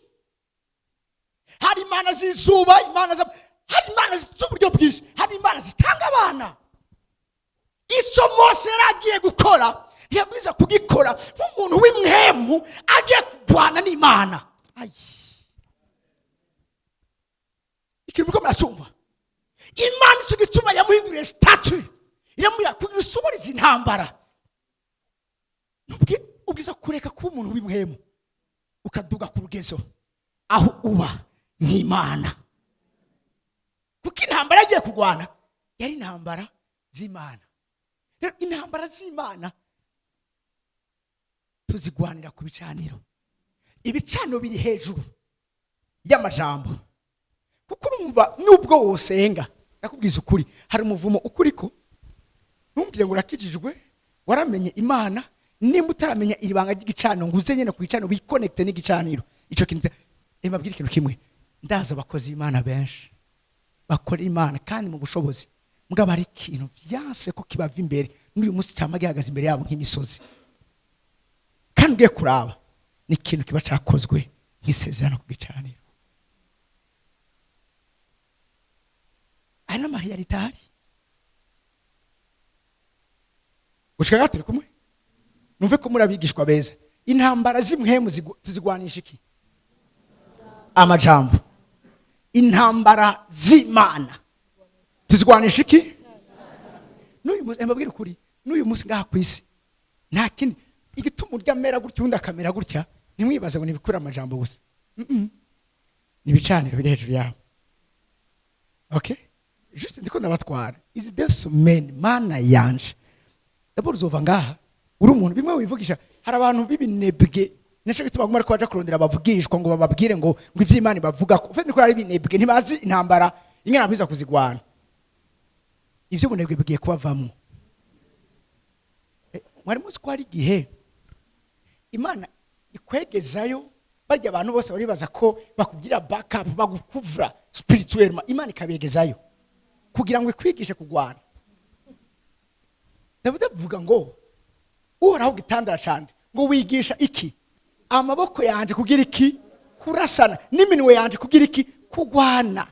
Speaker 1: Hari imana z'izuba, imana za, hari imana z'uburyo bwinshi, hari imana zitanga abana. Icyo Mose yari agiye gukora ntiyabwiza kugikora nk'umuntu w'imwemu agiye kugwana n'Imana. Ayi. Ikintu muriko muracumva? Imana ico gituma yamuhinduriye statut, iramubwira kugira ushobore izi ntambara. Nubwo ubwiza kureka kuba umuntu w'imwemu ukaduga ku rugezo aho uba nk'Imana. Kuko intambara yagiye kugwana yari intambara z'Imana. Rero intambara z'Imana tuzigwanira ku bicaniro. Ibicaniro biri hejuru y'amajambo. Kuko urumva nubwo wosenga, ndakubwiza ukuri, hari umuvumo ukuriko. Ntumbwire ngo urakijijwe, waramenye Imana, nimba utaramenya iri banga ry'igicaniro ngo uze nyene ku gicaniro wiconnecte n'igicaniro. Ico kintu mbabwire ikintu kimwe, ndaza abakozi b'Imana benshi bakora Imana kandi mu bushobozi, mugabo hari ikintu vyanse ko kibava imbere n'uyu munsi cyama gihagaze imbere yabo nk'imisozi. Kandi ugiye kuraba ni ikintu kiba cakozwe nk'isezerano ku gicaniro. Aya ni amahiyarite ahari. Gushika ngaha turi kumwe? Numve ko muri abigishwa beza. Intambara z'imwemu tuzigwanisha iki? Amajambo. Intambara z'Imana tuzigwanisha iki? N'uyu munsi mbabwire ukuri, n'uyu munsi ngaha ku isi nta kindi igituma urya amera gutya undi akamera gutya, ntimwibaze ngo nibikure amajambo gusa. Ni ibicaniro biri hejuru yabo. Okay? Juste ndiko ndabatwara izi deux semaines, mana yanje. D'abord uzova ngaha Uri umuntu bimwe wivugisha. Hari abantu b'ibinebwe, nico gituma baguma ariko baja kurondera abavugishwa ngo bababwire ngo ivy'Imana bavuga ko ufite niko ari ibinebwe, ntibazi intambara ingana babwirizwa kuzigwana. Ivy'ubunebwe bigiye kubavamwo. Mwari muzi ko hari igihe Imana ikwegezayo barya abantu bose baribaza ko bakugira backup, bagukuvura spirituellement, Imana ikabegezayo kugira ngo ikwigishe kugwana. Dawidi avuga ngo Uhoraho gitandara canje, ngo wigisha iki amaboko yanje kugira iki? Kurasana. N'iminwe yanje kugira iki? Kugwana.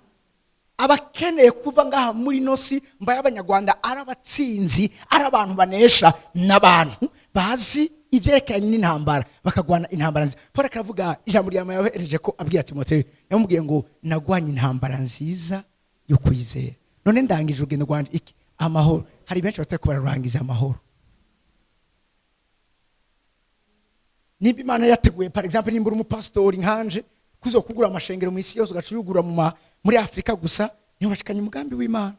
Speaker 1: Abakeneye kuva ngaha muri nosi mbaye Abanyarwanda ari abatsinzi, ari abantu banesha, n'abantu bazi ivyerekeranye n'intambara, bakagwana intambara nziza. Paul akavuga ijambo rya yahereje ko abwira Timoteyo, yamubwiye ngo nagwanye intambara nziza yo kwizera, none ndangije urugendo rwanje iki? Amahoro. Hari benshi batari ko bararangiza amahoro. Nimba Imana yateguye, par exemple, nimba uri umupasitori nkanje, kuzokugura amashengero mu isi yose, ugaca uyugura muri Afrika gusa, niho bashikanye umugambi w'Imana.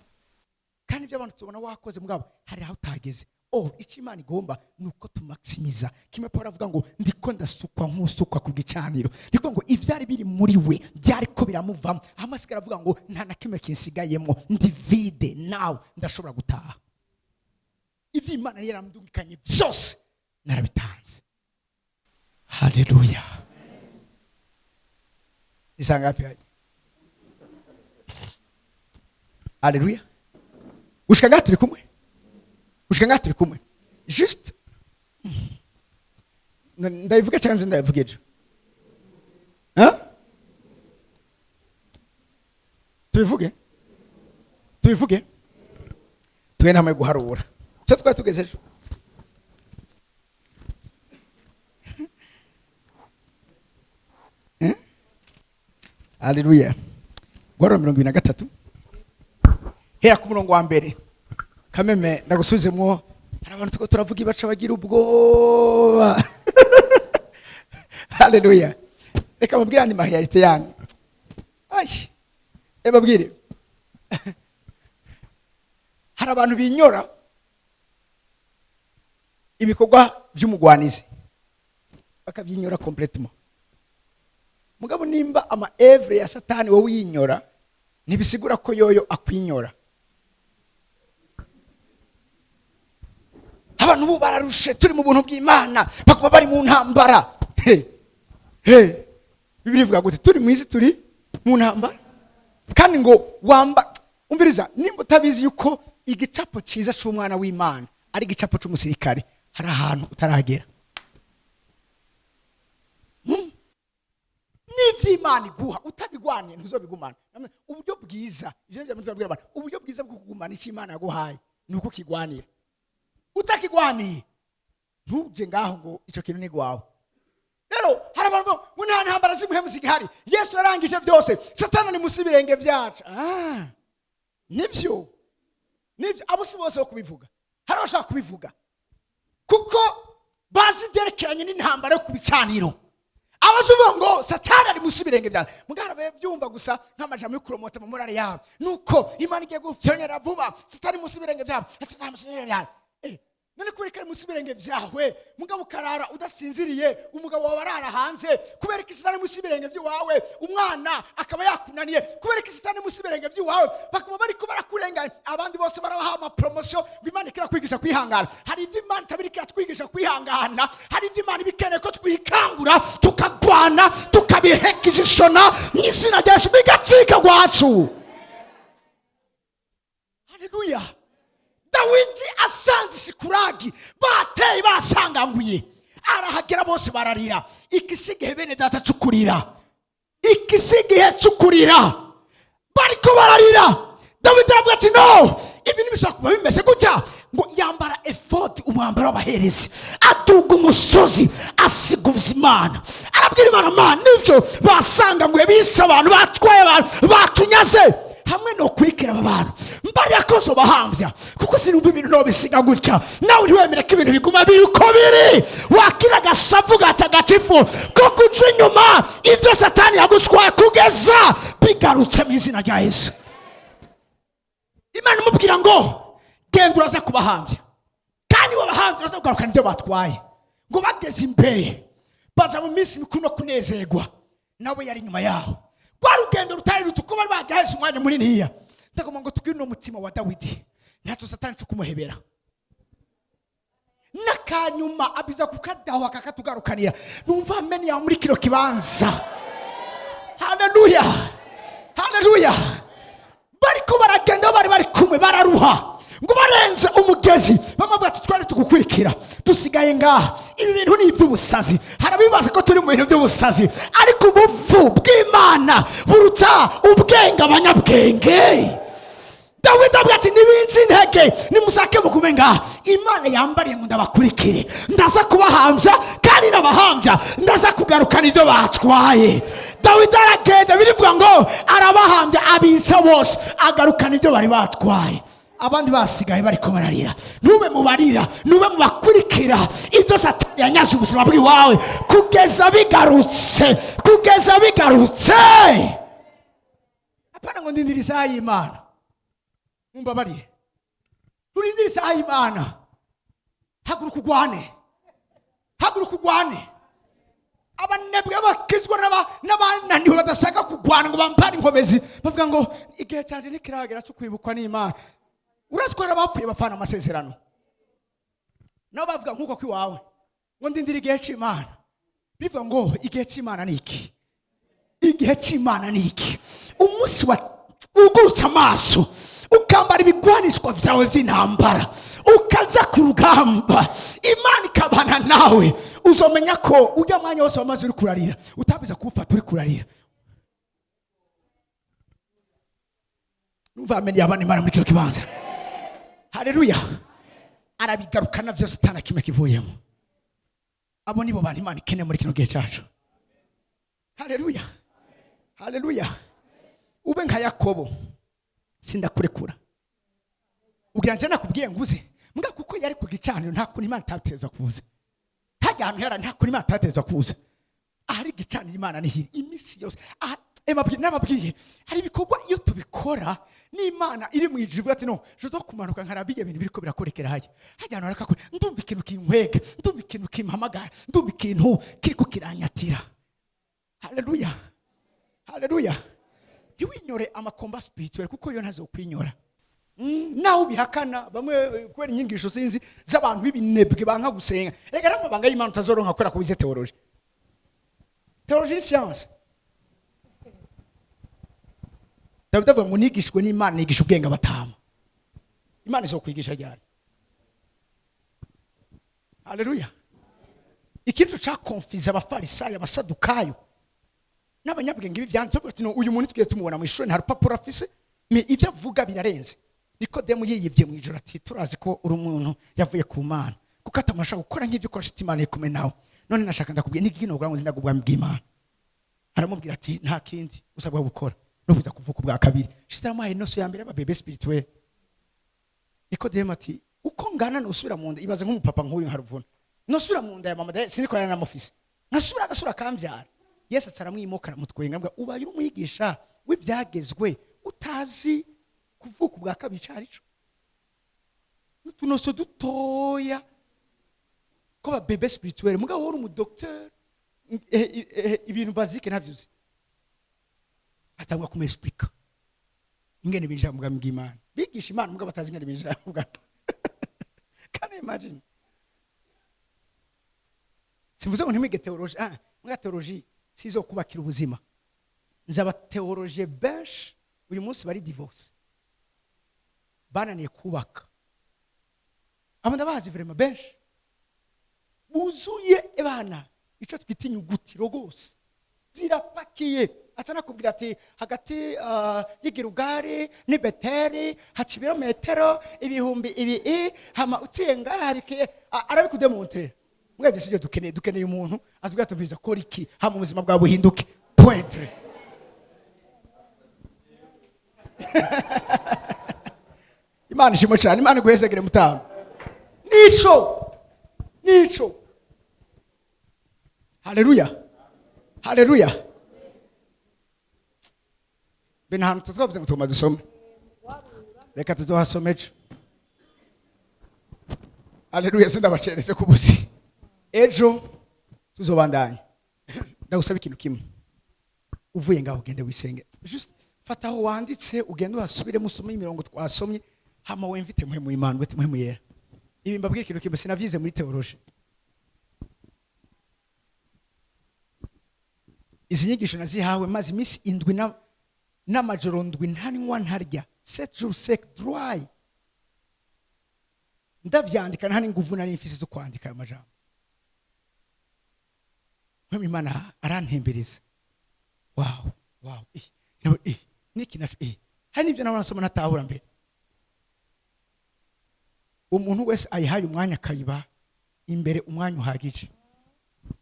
Speaker 1: Kandi ibyo abantu tubona wakoze, mugabo hari aho utageze. Oh, icyo Imana igomba ni uko tumaximiza. Kimwe Paul avuga ngo ndiko ndasukwa nk'usukwa ku gicaniro, ndiko ngo ivyari biri muri we byari ko biramuvamo, amasigara avuga ngo nta na kimwe kinsigayemo, ndi vide, nawe ndashobora gutaha. Ivyo Imana yari yaramdungikanye byose narabitanze. Haleluya. Ni saa ngapi haje? Haleluya. Gushika ngaha turi kumwe. Gushika ngaha turi kumwe. Juste ndabivuga cyangwa ndabivuga ejo? Hein? Tubivuge? Tubivuge? Tugende hamwe guharura. Cyo twari tugeze ejo. Haleluya. Guharura 23. Hera ku murongo wa mbere. Kameme ndagusubizemwo, hari abantu tuko turavuga ibaca bagira ubwoba. Haleluya. Reka mubwire andi mahiyarite yanyu. Ay. Ebabwire. Hari abantu binyora ibikorwa by'umugwanizi bakabyinyora complètement. Mugabo nimba ama evre ya Satani wowe uyinyora, ntibisigura ko yoyo akwinyora. Abantu ubu bararushe, turi mu buntu bw'Imana, bakaba bari mu ntambara. He. He. Bibiliya ivuga gute? Turi mu isi, turi mu ntambara. Kandi ngo wamba umviriza, nimba utabizi yuko igicapo cyiza c'umwana w'Imana ari igicapo c'umusirikare, hari ahantu utaragera. N'ivy'Imana iguha utabigwanye ntuzobigumana. Uburyo bwiza, ivyo nivyo nzabwira abantu, uburyo bwiza bwo kugumana icyo Imana yaguhaye ni uko ukigwanira. Utakigwaniye ntuje ngaho ngo ico kintu ni gwawe. Rero hari abantu ngo nta ntambara z'imuhemu zigihari, Yesu yarangije byose, Satani ni musi ibirenge byacu. Nivyo, nivyo, abo si bose bo kubivuga. Hari abashaka kubivuga kuko bazi ivyerekeranye n'intambara yo ku bicaniro. Abazuvuga ngo Satani ari musi ibirenge byacu, mugara bavyumva gusa nk'amajambo yo kuromota mu morale yabo, nuko Imana igiye gufyonyera vuba, Satani musi ibirenge byabo, Satani musi ibirenge byabo. None kubera ko ari musi ibirenge vyawe, mugabo ukarara udasinziriye, umugabo wawe arara hanze, kubera ko Satani musi ibirenge vy'iwawe, umwana akaba yakunaniye, kubera ko Satani musi ibirenge vy'iwawe, bakaba bariko barakurenganya, abandi bose barabaha ama promotion, ngo Imana ikirakwigisha kwihangana. Hari ivyo Imana itabirika iratwigisha kwihangana, hari ivyo Imana ibikeneye ko twikangura, tukagwana, tukabihekishona mu izina rya Yesu, bigacika gwacu. Haleluya. Dawidi asanze Sikuragi bateye basanganguye, arahagera bose bararira. Ikisigihe bene data cukurira, ikisigihe cukurira, bariko bararira. Dawidi aravuga ati no, ibi ntibishobora kuba bimeze gutya. Ngo yambara efodi, umwambaro w'abaherezi, aduga umusozi, asiguza Imana, arabwira Imana, Mana nivyo basanganguye, bise abantu, batwaye abantu, batunyaze, hamwe no kurikira aba bantu mbarira ko nzobahamvya, kuko sinumva ibintu nobisiga gutya. Nawe ntiwemere ko ibintu biguma biri uko biri. Wakira agasavu gatagatifu ko kuca inyuma ivyo Satani yagutwaye kugeza bigarutse mu izina rya Yesu. Imana imubwira ngo genda uraza kubahamvya, kandi wabahamvya Ndabahambye, uraza kugarukana ibyo batwaye. Ngo bageze imbere, baza mu minsi mikuru no kunezerwa, nawe yari inyuma yaho. Rwa rugendo rutari ruto, kuko bari bagaheze umwanya muniniya. Ndagomba ngo tubwire uno mutima wa Dawidi, ntacyo Satani cyo kumuhebera n'akanyuma abiza kukadaho akakatugarukanira. Numva ameni yawe muri kino kibanza. Haleluya, haleluya! Bariko baragenda, bari bari kumwe, bararuha. Ngo barenze umugezi, bamwe bavuga ati: "Twari tugukurikira, dusigaye ngaha, ibi bintu ni iby'ubusazi." Harabibaza ko turi mu bintu by'ubusazi, ariko ubupfu bw'Imana buruta ubwenge abanyabwenge. Dawidi avuga ati: "Nibinzi intege, nimusake mugume ngaha. Imana yambariye ngo ndabakurikire, ndaza kubahambya, kandi nabahambya ndaza kugarukana ibyo batwaye." Dawidi aragenda, birivuga ngo arabahambya, abica bose, agarukana ibyo bari batwaye. Abandi basigaye bariko bararira. Ntube mu barira, ntube mu bakurikira ibyo Satani yanyaze ubuzima bw'iwawe kugeza bigarutse, kugeza bigarutse. Apana ngo ndindira isaha y'Imana. Mumbabariye, turindire isaha y'Imana. Haguruka ugwane, haguruka ugwane. Abanebwe bakizwa n'abananiwe badashaka kugwana ngo bampare inkomezi, bavuga ngo igihe cyanjye ntikiragera cyo kwibukwa n'Imana. Urazi ko hari abapfuye bapfana amasezerano, nabo bavuga nk'uko kw'iwawe ngo ndindire igihe cy'Imana. Bivuga ngo igihe cy'Imana ni iki? Igihe cy'Imana ni iki? Umunsi wa ugurutse amaso, ukambara ibigwanishwa byawe by'intambara, ukaza ku rugamba, Imana ikabana nawe, uzomenya ko ujya mwanya wose wamaze uri kurarira utabiza kuwufata uri kurarira. Numva amenye abana Imana muri kino kibanza. Haleluya! Arabigarukana byose, atana kimwe kivuyemo. Abo nibo bantu Imana ikeneye muri kino gihe cyacu. Haleluya, haleluya! Ube nka Yakobo: "Sindakurekura." Ubwira nje nakubwiye nguze mbwa, kuko yari ku gicaniro. Nta kuntu Imana itateza kuza hajya ahantu yara, nta kuntu Imana itateza kuza ahari igicaniro. Imana nihiri iminsi yose. Aha, nababwiye hari ibikorwa iyo tubikora n'Imana iri mu ijuru ivuga ati: "No je dois kumanuka nkaraba ibyo bintu biriko birakorekera hajya hajya ahantu harakakora. Ndumva ikintu kinkwega, ndumva ikintu kimpamagara, ndumva ikintu kiriko kiranyatira." Haleluya, haleluya! Ntiwinyore ama combats spirituels, kuko yo ntazokwinyora. Naho ubihakana bamwe, kubera inyigisho sinzi z'abantu b'ibinebwe banka gusenga. Reka n'amabanga y'Imana utazoronka kubera ko wize théologie. Théologie ni science. Dawidi avuga ngo: "Nigishwe n'Imana, nigisha ubwenge abatama." Imana izokwigisha ryari? Haleluya! Ikintu cakonfiza Abafarisayo, Abasadukayo n'abanyabwenge b'ivyanditswe, bavuga ati: "No, uyu muntu tugiye tumubona mu ishuri, nta rupapuro afise, mais ibyo avuga birarenze." Nikodemu yiyivye mu ijoro ati: "Turazi ko uri umuntu yavuye ku Mana, kuko atamuntu ashaka gukora nk'ivyo ukora shiti Imana iri kumwe nawe. None nashaka ndakubwira n'iki kino ngo nzindaga ubwami bw'Imana?" Aramubwira ati: "Nta kindi usabwa gukora no kuza kuvuka ubwa kabiri." Shiti aramuhaye inoso ya mbere y'aba bébé spirituel. Nikodemu ati: "Uko ngana nosubira mu nda?" Ibaze nk'umupapa nk'uyu nkaruvuna, nosubira mu nda ya mama? Sinzi ko yari namufise, nkasubira agasura akambyara. Yesu aca aramwimuka, aramutwenga, aramubwira: "Ubaye uri umwigisha w'ibyagezwe, utazi kuvuka ubwa kabiri icyo ari cyo, n'utunoso dutoya ko ba bébé spirituel. Mugabo wowe uri umudocteur, ibintu basique ntabyo uzi." Atangwa kumesplika ingene binjira mu bwami bw'Imana. Bigisha Imana mugabo batazi ingene binjira mu bwami. Can you imagine? Simvuze ngo ntimwige théologie. Mwiga théologie sizo kubakira ubuzima. Nzaba théologie benshi uyu munsi bari divorce, bananiye kubaka. Abo ndabazi vraiment, benshi buzuye bana icyo twita inyuguti rwose zirapakiye. Aca nakubwira ati hagati y'Igirugari n'i Beteri haca ibirometero ibihumbi ibi i hama utuye ngaha harikiye arabikudemontrera. Mwebwe sibyo dukeneye. Dukeneye umuntu atubwira tuviza kora iki, hama ubuzima bwawe buhinduke, pointre. Imana ishimwe cyane, Imana iguhezegere mutanu. Nico nico. Haleluya, haleluya! Bene ahantu twavuze ngo tugomba dusome, reka tuzohasome ejo. Aleluya. Sindabacerese ku buzi, ejo tuzobandanya. Ndagusaba ikintu kimwe: uvuye ngaho ugende wisenge, just fata aho wanditse, ugende uhasubiremo, usome imirongo twasomye, hama wemvite Mpwemu Imana, wete Mpwemu Yera. Ibi mbabwira ikintu kimwe: sinavyize muri théologie. Izi nyigisho nazihawe maze iminsi 7 n'amajoro 7 ntanywa ntarya, 7 jours sec dry, ndavyandika. Nta n'inguvu nari mfise zo kwandika ayo majambo. Mpwemu Imana arantembereza. Wow, eh, niki naco, hari n'ibyo nabona nsoma ntatahura mbere. Umuntu wese ayihaye umwanya, akayiba imbere umwanya uhagije,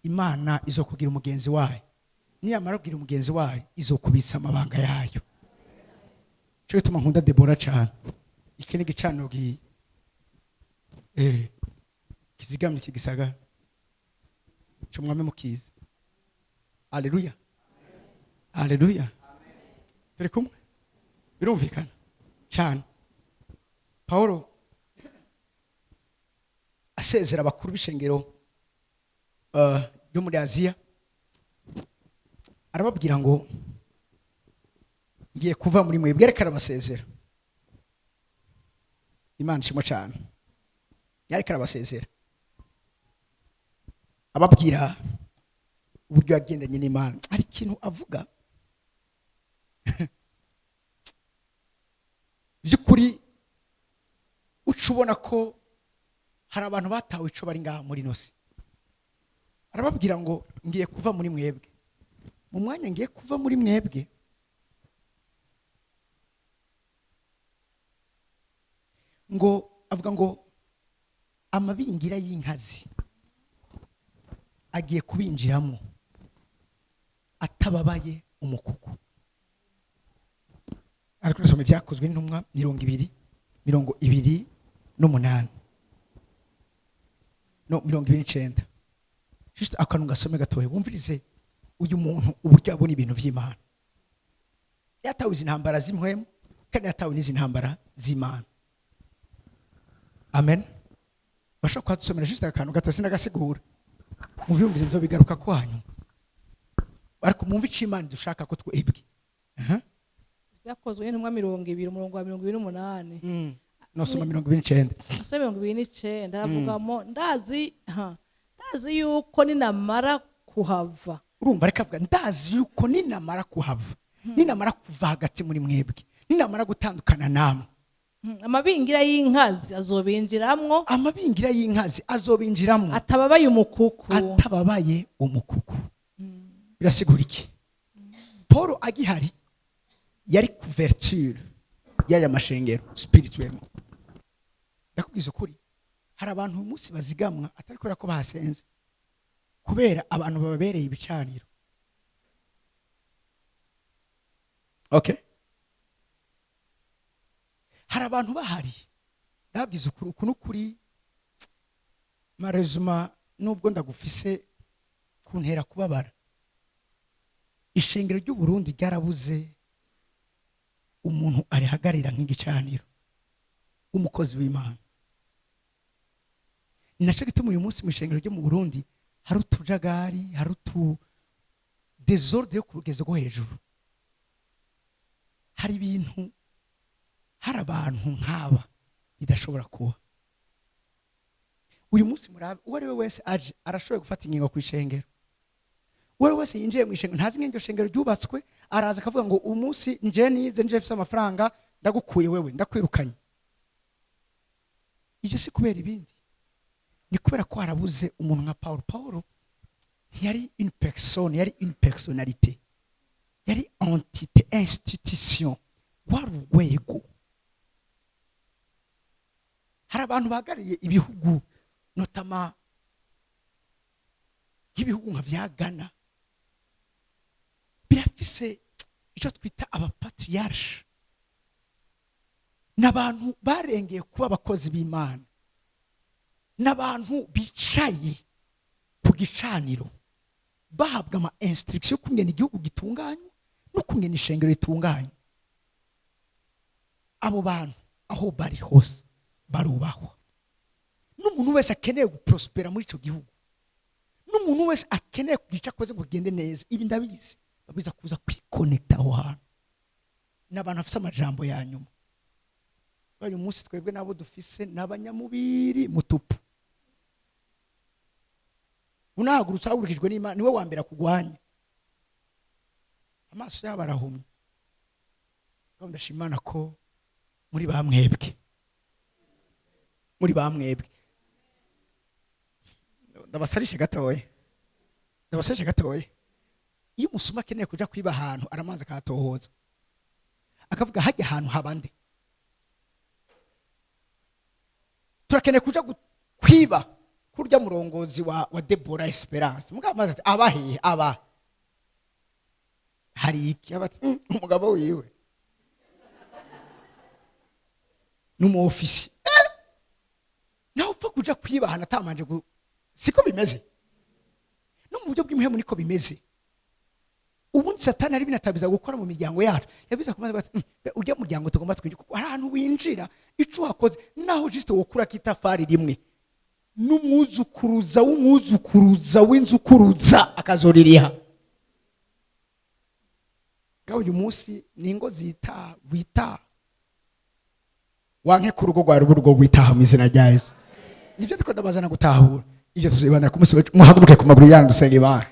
Speaker 1: Imana izokugira umugenzi wayo. Niyamara kugira umugenzi wayo, izokubitsa amabanga yayo. Cyo gituma nkunda Debora cyane. Iki ni igicaniro kizigamye iki gisagara cyo mwame mukizi. Aleluya, aleluya. Turi kumwe, birumvikana cyane. Paulo asezera abakuru b'ishengero ryo muri Aziya, arababwira ngo: "Ngiye kuva muri mwebwe." Ariko arabasezera. Imana ishimwe cyane. Yariko arabasezera, ababwira uburyo yagendanye n'Imana. Hari ikintu avuga by'ukuri uca ubona ko hari abantu batawe ico bari ngaha muri nosi. Arababwira ngo: "Ngiye kuva muri mwebwe. Mu mwanya ngiye kuva muri mwebwe, ngo avuga ngo amabingira y'inkazi agiye kubinjiramo atababaye umukuku." Ariko nasoma Ibyakozwe n'Intumwa 20, 28, no 29. Just akantu gasome gatoya, wumvirize uyu muntu uburyo abona ibintu vy'Imana. Yatawe izi ntambara z'impwemu, kandi yatawe n'izi ntambara z'Imana. Amen. Bashobora kuhadusomera just akantu gato, sinagasigura, muvyumvise, nzobigaruka ko hanyuma, ariko mwumve ico Imana dushaka ko twebwe. Aha.
Speaker 2: Byakozwe n'Intumwa 20, umurongo wa 28.
Speaker 1: Nosoma 29.
Speaker 2: Asa 29, aravugamo: "Ndazi ha, ndazi yuko ninamara kuhava."
Speaker 1: Urumva, ariko avuga: "Ndazi yuko ninamara kuhava, ninamara kuva hagati muri mwebwe, ninamara gutandukana namwe,
Speaker 2: Amabingira y'inkazi azobinjiramwo,
Speaker 1: amabingira y'inkazi azobinjiramo,
Speaker 2: atababaye umukuku."
Speaker 1: Atababaye umukuku. Birasigura iki? Paul agihari yari couverture y'aya mashengero spirituellement. Ndakubwiza ukuri, hari abantu uyu munsi bazigamwa atari kubera ko bahasenze, kubera abantu bababereye ibicaniro. Okay, hari abantu bahari. Ndababwiza ukuri, uku n'ukuri marezuma, nubwo ndagufise kuntera kubabara. Ishengero ry'u Burundi ryarabuze umuntu arihagarira nk'igicaniro w'umukozi w'Imana. Ni nacyo gituma uyu munsi mu ishengero ryo mu Burundi hari utujagari, hari utu désordre yo ku rugezo rwo hejuru. Hari ibintu, hari abantu nk'aba bidashobora kuba. Uyu munsi murabe, uwo ari we wese aje arashoboye gufata ingingo ku ishengero. Uwo ari we wese yinjiye mu ishengero ntazi ng'iryo shengero ryubatswe, araza akavuga ngo: "Uyu munsi nje nize, nje mfise amafaranga, ndagukuye wewe, ndakwirukanye." Ibyo si kubera ibindi, ni kubera ko harabuze umuntu nka Paul. Paul ntiyari une personne, yari une personnalité, yari entité, institution, wari urwego. Hari abantu bahagarariye ibihugu, notamment nk'ibihugu nka vya Ghana, birafise icyo twita abapatriarche. Ni abantu barengeye kuba abakozi b'Imana, ni abantu bicaye ku gicaniro, bahabwa ama instruction yo kungena igihugu gitunganywa no kungena ishengero ritunganywa. Abo bantu aho bari hose barubahwa. N'umuntu wese akeneye guprospera muri ico gihugu, n'umuntu wese akeneye kugira icyo akoze ngo agende neza, ibi ndabizi, babiza kuza kwikonekita aho hantu n'abantu bafise amajambo ya nyuma. Uyu munsi twebwe nabo dufise n'abanyamubiri mutupu. Unahagurutse uhagurukijwe n'Imana, niwe wa mbere akugwanya. Amaso yabo arahumye. Kandi ndashima Imana ko muri bamwebwe, muri bamwebwe. Ndabasarishe gatoya, ndabasarishe gatoya. Iyo umusuma akeneye kuja kwiba ahantu, aramanza akahatohoza, akavuga: "Hajya ahantu haba nde?" Turakeneye kuja kwiba kurya murongozi wa Debora Esperance. Mugabo amaze ati: "Aba hehe? Aba hari iki?" Aba ati: Umugabo wiwe n'umu ofisi." Nawe upfa kuja kwiba ahantu atamanje siko bimeze. No mu buryo bw'impemu niko bimeze. Ubundi Satani ari binatabiza gukora mu miryango yacu, yabiza kumaze ati: Ujya muryango tugomba twinjira," kuko hari ahantu winjira, ico wakoze naho juste wokura kitafari rimwe, n'umwuzukuruza w'umwuzukuruza w'inzukuruza akazoririha. Ngaho uyu munsi ni ingo zita wita wanke ku rugo rwa rugo rwitaha mu izina rya Yesu. Nivyo ndiko ndabazana gutahura. Ivyo tuzibana ku munsi w'ejo. Muhaguruke ku maguru yanyu, dusenge Imana.